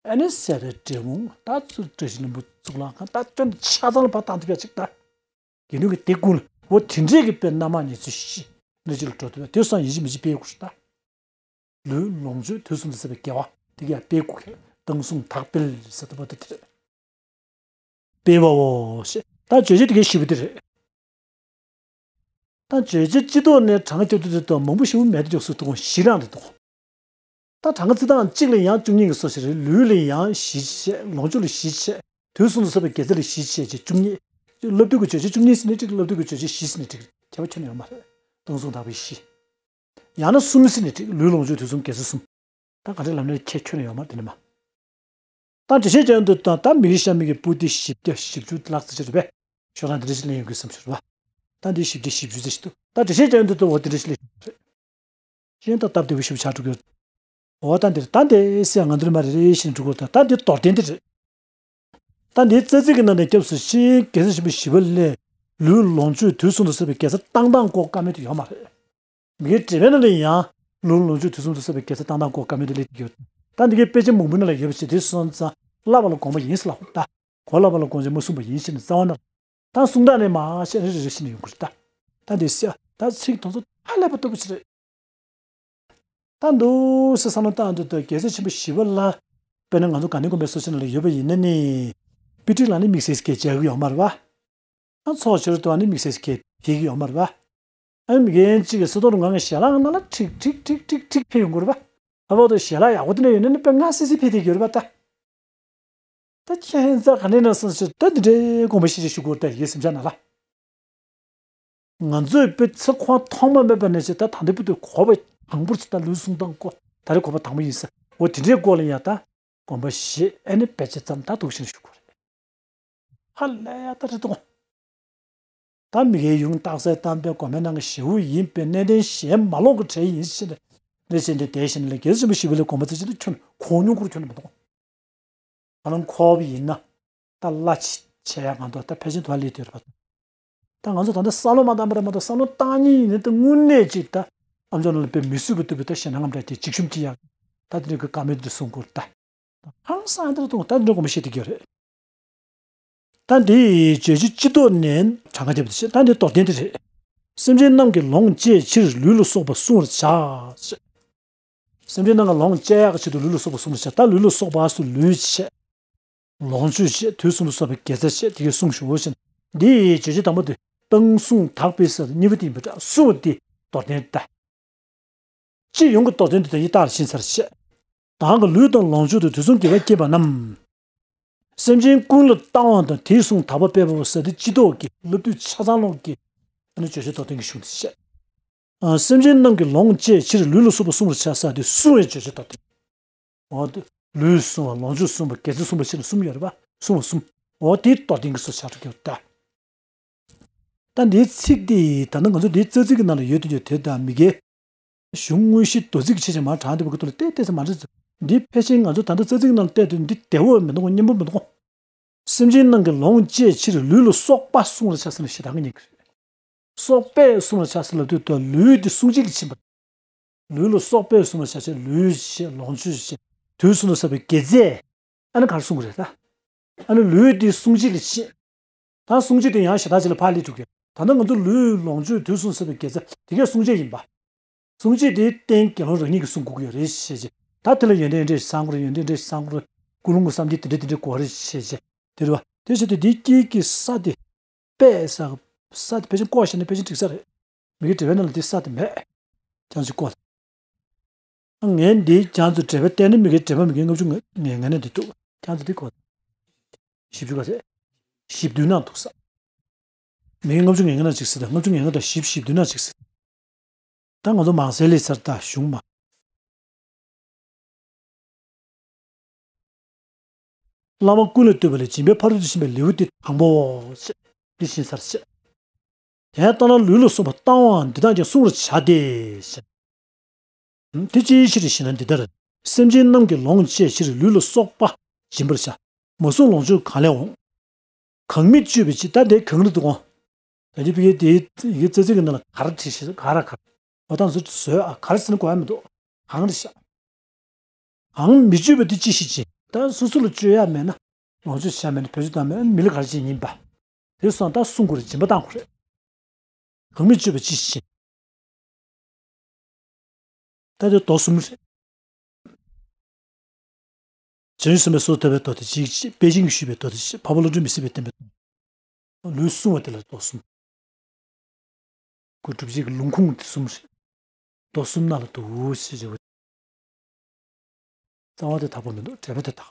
ཨ་ནི་སེ་ར་འབྲས་སྤུངས་ད་ཚུར་བཀྲ་ཤིས་ལྷུན་པོ་གཙུག་ལག་ཁང་ད་སྐྱོན་ཆ་ཚང་ལ་ཕར་བཏང་ཐུབ་ཡ་ཅིག་ད། དགེ་འདུན་གྱི་སྡེ་ཀུན་ལ་འོ་དེ་འདྲས་ཀྱི་དཔེ་རྣམ་མང་ཉེར་འཚོའི་གཞི་ནས་ཅིག་ལ་འགྲོ་ཐུབ་ཡ་དེ་སང་ཡིན་གཅིག་མིན་གཅིག་སྤེལ་དགོས་ཤིག་ད། ལུས་ལོངས་སྤྱོད་དུས་གསུམ་དུ་གསོག་པའི་དགེ་བ་དེ་ག་ཡང་སྤེལ་དགོས་ཀྱི་བསྟན་སྲུང་དར་སྤེལ་ཟེར་ཐུབ་པ་དེ་དེ་རེད། སྤེལ་བའོ་ཞེས་ད་བརྗོད་བྱ་དེ་གའི་ཞིབ་པོ་དེ་རེད། ད་བརྗོད་བྱ་སྤྱི་ལྡོག་ནས་གྲངས་ཀ་རྒྱབ་དུས་དུས་དང་མང་པོ་ཞིག་མེད་དུ་འཇོག་སྲོལ་འདུག་གོང་བཞི་རང་རེད་འདུག་ད་གྲངས་ཀ་རྩི་སྟངས་གཅིག་ལ་ཡང་བཅུ་གཉིས་ཀྱི་སོ་ཞིག་རེད། ལུས་ལ་ཡང་བཞི་བྱས། ལོངས་སྤྱོད་ལ་བཞི་བྱས། དུས་གསུམ་དུ་གསོག་པའི་དགེ་རྩ་ལ་བཞི་བྱས་ཀྱི་བཅུ་གཉིས། སློབ་དུས་ཀྱི་བརྗོད་བྱ་བཅུ་གཉིས་ཟེར་ནའི་འགྲིག་སློབ་དུས་ཀྱི་བརྗོད་བྱ་བཞི་ཟེར་ནའི་འགྲིག་ཁྱད་པར་ཁྱོན་ནས་ཡོད་མ་རེད། བསྟན་སྲུང་དར་སྤེལ་བཞི། ཡང་ན་གསུམ་ཟེར་ནའི་འགྲིག་ལུས་ལོངས་སྤྱོད་དུས་གསུམ་དགེ་རྩ་གསུམ། ད་ག་འདྲ་ལབ་ནའི་ཁྱད་ཁྱོན་ནས་ཡོད་མ་རེད་དེ་ནི་མ། ད་འགྲེལ་བཤད་རྒྱག་ཡོང་དུས་ད་ད་མི་དགེ་བཤགས་མིན་གྱི་པོ་ཏི་བཞི་བརྒྱ་བཞི་བཅུ་ལྷག་ཙམ་ཅིག་རེད་པས། ཤོག་གྲངས་འདི་འདྲ་ཞིག་ལེན་ཡོང་གི་བསམ་ཤོར་བ། ད་འདི་བཞི་བརྒྱ་བཞི་བཅུ་ཙམ་ཞིག་འདུག་ད་འགྲེལ་བཤད་རྒྱག་ཡོང་དུས་ད་འོ་འདི་འདྲ་ཞིག་ལེན་ཡོང་གི་རེད། ཤེས་ཡོན་ད་སྟབས་བདེ་པོ་ཞིག་ཆགས་འགྲོ་གི་ཡོད། འོ་ད་འདིར་ད་འདི་སེ་ང་ཚོའི་མ་རེ་རེ་བཞིན་འགྲོ་གི་ཡོད། ད་ད་འདི་མདོར་བསྟན་འདི་རེད། ད་འདིའི་རྩ་ཚིག་གི་ནང་ནས་སྐྱབས་སུ་མཆི། དགེ་རྩ་ཆེན་པོ་བཞི་པ་ལས། ལུས་ལོངས་སྤྱོད་དུས་གསུམ་དུ་གསོག་པའི་དགེ་རྩ་བཏང་སྟངས་སྐོར་བཀའ་མོལ་དེ་ཡོད་མ་རེད། མི་དགེ་འབྲེལ་བའི་ནང་ལ་ཡང་ལུས་ལོངས་སྤྱོད་དུས་གསུམ་དུ་གསོག་པའི་དགེ་རྩ་བཏང་སྟངས་སྐོར་བཀའ་མོལ་དེ་སླེབས་ཀྱི་ཡོད། ད་འདི་གའི་དཔེ་ཆ་མང་པོའི་ནང་ལ་ཡོད་པ་ཞིག་དེ་སོང་ཙང་བསླབ་པ་ལ་དགོངས་པ་ཡིན་ཟེར་ལབ་ད། གོ་བསླབ་པ་ལ་དགོངས་ཏེ་མ་གསུངས་པ་ཡིན་ཞེས་ནས་རྩ་བ་ནས། ད་གསུང་སྟངས་ནས་མར་བཤད་ནས་རེ་རེ་བྱས་ནས་ཡོང་གི་རེད་ད། ད་འདི་སེ་ད་ཚིག་དེ་ཚོ་ཧ་ལས་པ་ལྟ་བུ་ཞིག་རེད། ད་འདུག་སེ་བསམ་བློ་བཏང་དུས་ད་རྒྱལ་སྲས་ཆེན་པོ་ཞི་བ་ལྷ། དཔེར་ན་ང་ཚོ་དགའ་ལྡན་དགོན་པའི་སོ་ཆེན་ལ་ཡོད་པ་ཡིན་ན་ནི། དཔེ་ཁྲིད་ལ་ནི་དམིགས་བསལ་གྱི་སྐད་ཆ་ཡོད་མ་རེད་པ། ཨ་ཚོགས་ཆེ་རུ་དུ་ཨ་ནི་དམིགས་བསལ་གྱི་སྐད་ཆ་ཡོད་མ་རེད་པ། ཨ་ནི་མི་རྒན་གཅིག་གིས་སི་ཏོག་རུ་ངང་གི་ཞལ་ལག་ནང་ལ་ཁྲིག་ཁྲིག་ཁྲིག་ཁྲིག་ཁྲིག་ཕེབས་ཡོང་གི་རེད་པ། ཨ་བོ་དུ་ཞལ་ལག་ཡག་པོ་དེ་ནས་ཡོད་ན་ནི་དཔེ་སྔ་སི་སི་ཕེབས་བསྡད་ཀྱི་ཡོད་རེད་པ་ད། ད་ཁྱེད་ཚ་ག་ནས་ན་སོང་ཞིག་ད་འདི་འདྲའི་དགོངས་པ་བཞེས་བཞེས་ཞུ་དགོས་ད་ཡིན་སེམས་ཆགས་ན་ལ། ང་ཚོས་དཔེ་ཚེ་ཁོང་ཐོག་མ་མེད་པ་ནས་ཅི་ད་ད་འདི་བུ་དུ་གོ་བ་དང་པོར་ཅི་ད་ལུས་གསུང་སྟངས་གོ་ད་རེ་གོ་བ་དང་པོ་ཡིན་ས་འོ་དེ་འདྲའི་སྐོར་ལ་ཡ་ད་དགོངས་པ་བཞེས་ཨ་ནི་དཔེ་ཆ་ཙམ་ད་འདུག་ཤིང་ཞུ་དགོས་རེད། ཧ་ལས་ཡ་ད་རེད་དོ། ད་མི་ཁའི་ཡུམ་སྟག་གཟའི་གཏམ་དཔེ་གོ་མའི་ནང་གི་ཞེའུ་ཡིན་པའི་གནས་བརྟན་གཞན་མ་ལོག་གི་གྲས་ཡིན་ཞེས་ནས་ལས་བྱེད་འདི་དེ་བཞིན་ལས་རྒྱལ་སྲས་ཆེན་པོ་ཞི་བ་ལྷའི་དགོངས་པ་ཚེ་ཆེན་དུ་ཁྱོན་གོང་ཉུང་ཁུར་ཁྱོན་མི་འདུག་ཨ་ནང་ཁོག་པ་ཡིན་ན་ད་བླ་ཆེ་ཆེ་ཡ་གང་དུ་ད་ཕལ་ཆེར་དུ་བ་ལས་དུས་རེད་པ། ད་ང་ཚོ་ད་ལྟ་བསམ་བློ་མ་བཏང་པ་རེད་མ་གཏོགས་བསམ་བློ་བཏང་མཁན་ཡིན་ན་ད་དངོས་གནས་ཅིག་ད་ཨམ་ཅོག་ནང་ལ་དཔེ་མི་སྲིད་པ་ལྟ་བུའི་ད་ཞེད་སྣང་ངམ་འདྲ་དེ་འཇིགས་ཞུམ་ཅིག་ཡག་ད་དེ་འདྲ་གི་བཀའ་མོལ་དེ་གསུང་དགོས་ད། ཧང་སང་དེ་འདྲ་གཏོང་ད་དེ་འདྲ་དགོངས་པ་བཞེས་བསྡད་ཀྱི་ཡོད་རེད། ད་འདི་བརྗོད་བྱ་སྤྱི་ལྡོག་ནས་གྲངས་ཀ་རྒྱབ་པ་དེ་བྱེད་ད་འདི་མདོར་བསྟན་དེ་རེད། སེམས་ཅན་རྣམས་ཀྱི་ལོངས་སྤྱད་ཕྱིར་ལུས་ལ་སོགས་པ་བསྲུང་བར་བྱ། སེམས་ཅན་རྣམས་ཀྱི་ལོངས་སྤྱད་ཡག་གི་ཆེད་དུ་ལུས་ལ་སོགས་པ་བསྲུང་བར་བྱ། ད་ལུས་ལ་སོགས་པ་སུ་ལུས་བྱེད། ལོངས་སྤྱོད་བྱེད། དུས་གསུམ་དུ་གསོག་པའི་དགེ་རྩ་བྱེད། དེ་གའི་བསྲུང་ཞུ་བ་བཞིན་འདི་ཡི་བརྗོད་བྱ་དང་པོ་དེ་བཏང་བསྲུང་དག་པའི་ས་གཉིས་པ་དེ་ཡིན་པ་འདྲ་བསྲུང་བ་དེ་མདོར་བསྟན་ད། སྤྱི་ཡོངས་ཀྱི་མདོར་བསྟན་དེ་དང་ཡི་རྟགས་ལ་ཕྱིན་ཚར་བྱེད། བདག་གི་ལུས་དང་ལོངས་སྤྱོད་དུ་དུས་གསུམ་དགེ་བ་བསྐྱེད་པ་རྣམས། སེམས་ཅན་ཀུན་ལ་བཏང་བ་དང་དེའི་བསྲུང་དག་པ་སྤེལ་བ་ཟེར་དེ་སྤྱི་ལྡོག་གི་བསླབ་བཏུས་ཆ་ཚང་ལོག་གི་ཨ་ནི་བརྗོད་བྱ་མདོར་བསྟན་གྱི་གཞུང་དེ་བཤད། ཨ་སེམས་ཅན་རྣམས་ཀྱི་ལོངས་སྤྱད་ཕྱིར་ལུས་ལ་སོགས་པ་བསྲུང་བར་བྱ་ཟེར་དེ་བསྲུང་བའི་བརྗོད་བྱ་མདོར་བསྟན། འོ་དེ་ལུས་བསྲུང་བ་ལོངས་སྤྱོད་བསྲུང་བ་དགེ་རྩ་བསྲུང་བ་ཕྱིར་གསུམ་ཡོད་རེད་པ་བསྲུང་བ་གསུམ། འོ་དེ་མདོར་བསྟན་གྱི་སོ་ཆགས་འགྲོ་གི་ཡོད་ད། ད་འདིའི་ཚིག་འདི་ད་ནི་ང་ཚོ་འདིའི་རྩ་ཚིག་གི་ནང་ལ་ཡོད་དུ་ཡོད་དེ་ད་མི་དགེ། གཞུང་དངོས་གཞི་མདོ་ཚིག་གི་ཆེད་ཅིག་མར་དྲངས་ཏེ་བ་གི་ཐོག་ལ་བལྟས་བལྟས་ཚེ་མ་འགྲིག་ཚེ་འདི་ཕལ་ཆེར་ང་ཚོ་ད་ལྟ་རྩ་ཚིག་ནང་བལྟས་དུས་འདི་བདེ་བོ་མི་འདུག་གོ་སྙན་པོ་མི་འདུག་གོ་སེམས་ཅན་རྣམས་ཀྱི་ལོངས་སྤྱད་ཕྱིར་ལུས་ལ་སོགས་པ་བསྲུང་བར་བྱ་ཟེར་ན་ཞེ་དྲག་གི་ཉན་གི་རེད། སོགས་པས་བསྲུང་བར་བྱ་ཟེར་ལབ་དུས་ད་ལུས་འདི་བསྲུང་བྱེད་ཀྱི་ཕྱིན་པ། ལུས་ལ་སོགས་པས་བསྲུང་བར་བྱ་ཕྱིར་ལུས་བྱེད་ལོངས་སྤྱོད་བྱེད་དུས་གསུམ་དུ་གསོག་པའི་དགེ་རྩས། ཨ་ནི་ག་རེ་གསུང་གི་རེད་ད། ཨ་ནི་ལུས་འདི་བསྲུང་བྱེད་ལ་ཕྱིན། ད་བསྲུང་བྱེད་དེ་ཡང་ཞེ་དྲག་ཅིག་ལ་ཕར་སླེབས་འགྲོ་གི། ད་ནི་ང་ཚོ་ལུས་ལོངས་སྤྱོད་དུས་གསུམ་གསོག་པའི་དགེ་རྩ་དེ་གས་བསྲུང་བྱེད་ཡིན་པ། བསྲུང་བྱེད་དེ་རྟེན་དགེ་སློང་རང་ཉིད་ཀྱིས་བསྲུང་དགོས་ཀྱི་ཡོད་རེད་ཞེས་བྱས། ད་དེ་ལ་ཡོན་ཏན་འདྲེས་བསམ་ཁོ་རེད། ཡོན་ཏན་འདྲེས་བསམ་ཁོ་རེད། ཀུན་སློང་གི་བསམ་གྱིས་དེ་འདྲས་དེ་འདྲས་གོ་རེད་ཞེས་བྱས་དེ་རེད་བ། དེ་བྱས་ཏེ་དེའི་དཀྱིལ་གྱི་ས་དེ། པས་ས་ས་དེ་ཕལ་ཆེར་བཀོག་བཞག་ན་ཕལ་ཆེར་འགྲིག་ས་རེད། མི་གི་འགྲེལ་པའི་ནང་ལ་དེ་ས་དེ་མེད། ཀྱང་ཅིག་བཀོག་ངས་འདི་ཀྱང་ཚོ་འགྲེལ་པ་བལྟས་ན་མི་གི་འགྲེལ་པ་མི་གི་ལྔ་བཅུ་ང་ང་ང་ནས་འདི་འདུག་ཀྱང་ཚོ་འདི་གོ་བཞི་བཅུ་ག་ཚད། བཞི་བདུན་ནང་འདུག་ས། མི་གི་ལྔ་བཅུ་ང་ང་ན་ཅིག་ཟེར་ད་ལྔ་བཅུ་ང་ང་དང་བཞི་བཞི་བདུན་ནང་ཅིག་ཟེར། ད་ང་ཚོ་མང་སེ་ལས་ཚར་ད་གཞུང་མ། བླ་མ་ཀུན་ལས་བཏུས་པ་ལས་སྦྱིན་པའི་ཕ་རོལ་ཏུ་ཕྱིན་པའི་ལེའུ་སྟེ་དང་པོའོ། འདི་ཤེས་ཚར་ཆེ། དེ་ལྟ་ན་ལུས་ལ་སོགས་པ་བཏང་བའང་འདི་དག་ཀྱང་བསྲུང་བར་བྱ་སྟེ། དེ་ཅིའི་ཕྱིར་ཞེ་ན་འདི་ལྟར། སེམས་ཅན་རྣམས་ཀྱི་ལོངས་སྤྱད་ཕྱིར་ལུས་ལ་སོགས་པ་སྦྱིན་པར་བྱ། མ་བསྲུངས་ལོངས་སྤྱོད་གང་ལས་འོང་། གང་མི་སྤྱོད་པའི་ཕྱིར་ད་དེ་གང་རེད་འདུག་གོ་ད་ཅི་ཕི་གེ་དེའི་ཡི་གེ་རྩ་ཚིག་གི་ནང་ལ་ག་རེ་བྲིས་ཤིག་ག་རེ་ག་རེ། འོ་ད་ཚོ་བཟོས་ཨ་ག་རེ་ཟེར་ན་གོ་ཡ་མི་འདུག་གང་རེད་ཤག་གང་མི་སྤྱོད་པ་དེ་ཅི་ཞིག་བྱེད། ད་སོ་སོ་ལ་སྤྱོད་ཡ་མེད་ན་ལོངས་སྤྱོད་བྱ་མེད་ན་བེད་སྤྱོད་བཏང་མེད་ན་མི་ལ་ག་རེ་བྱེད་ཡིན་པ། དེ་སོང་ད་བསྲུང་དགོས་རེད། སྦྱིན་པ་བཏང་དགོས་རེད། གང་མི་སྤྱོད་པ་ཅི་ཞིག་བྱེད། ད་དེ་མདོ་གསུམ་རེད། བྱང་ཆུབ་སེམས་དཔའི་སོ་ཐར་པའི་མདོ་དེ་གཅིག་བྱས། དཔལ་ཆེན་གྱིས་ཞུས་པའི་མདོ་དེ་བྱས། འཕགས་པ་བློ་གྲོས་མི་ཟད་པའི་བསྟན་པའི་མདོ། ལུས་བསྲུང་བ་དེ་ལ་མདོ་གསུམ། སྒོ་སྒྲུབ་བྱེད་ཀྱི་ལུང་ཁུངས་དེ་གསུམ་རེད། མདོ་གསུམ་ནང་ལ་འདུག་ཞེས་བྱ་བ། རྩ་བ་དེ་དག་པ་མི་འདུག་འགྲེལ་པ་དེ་དག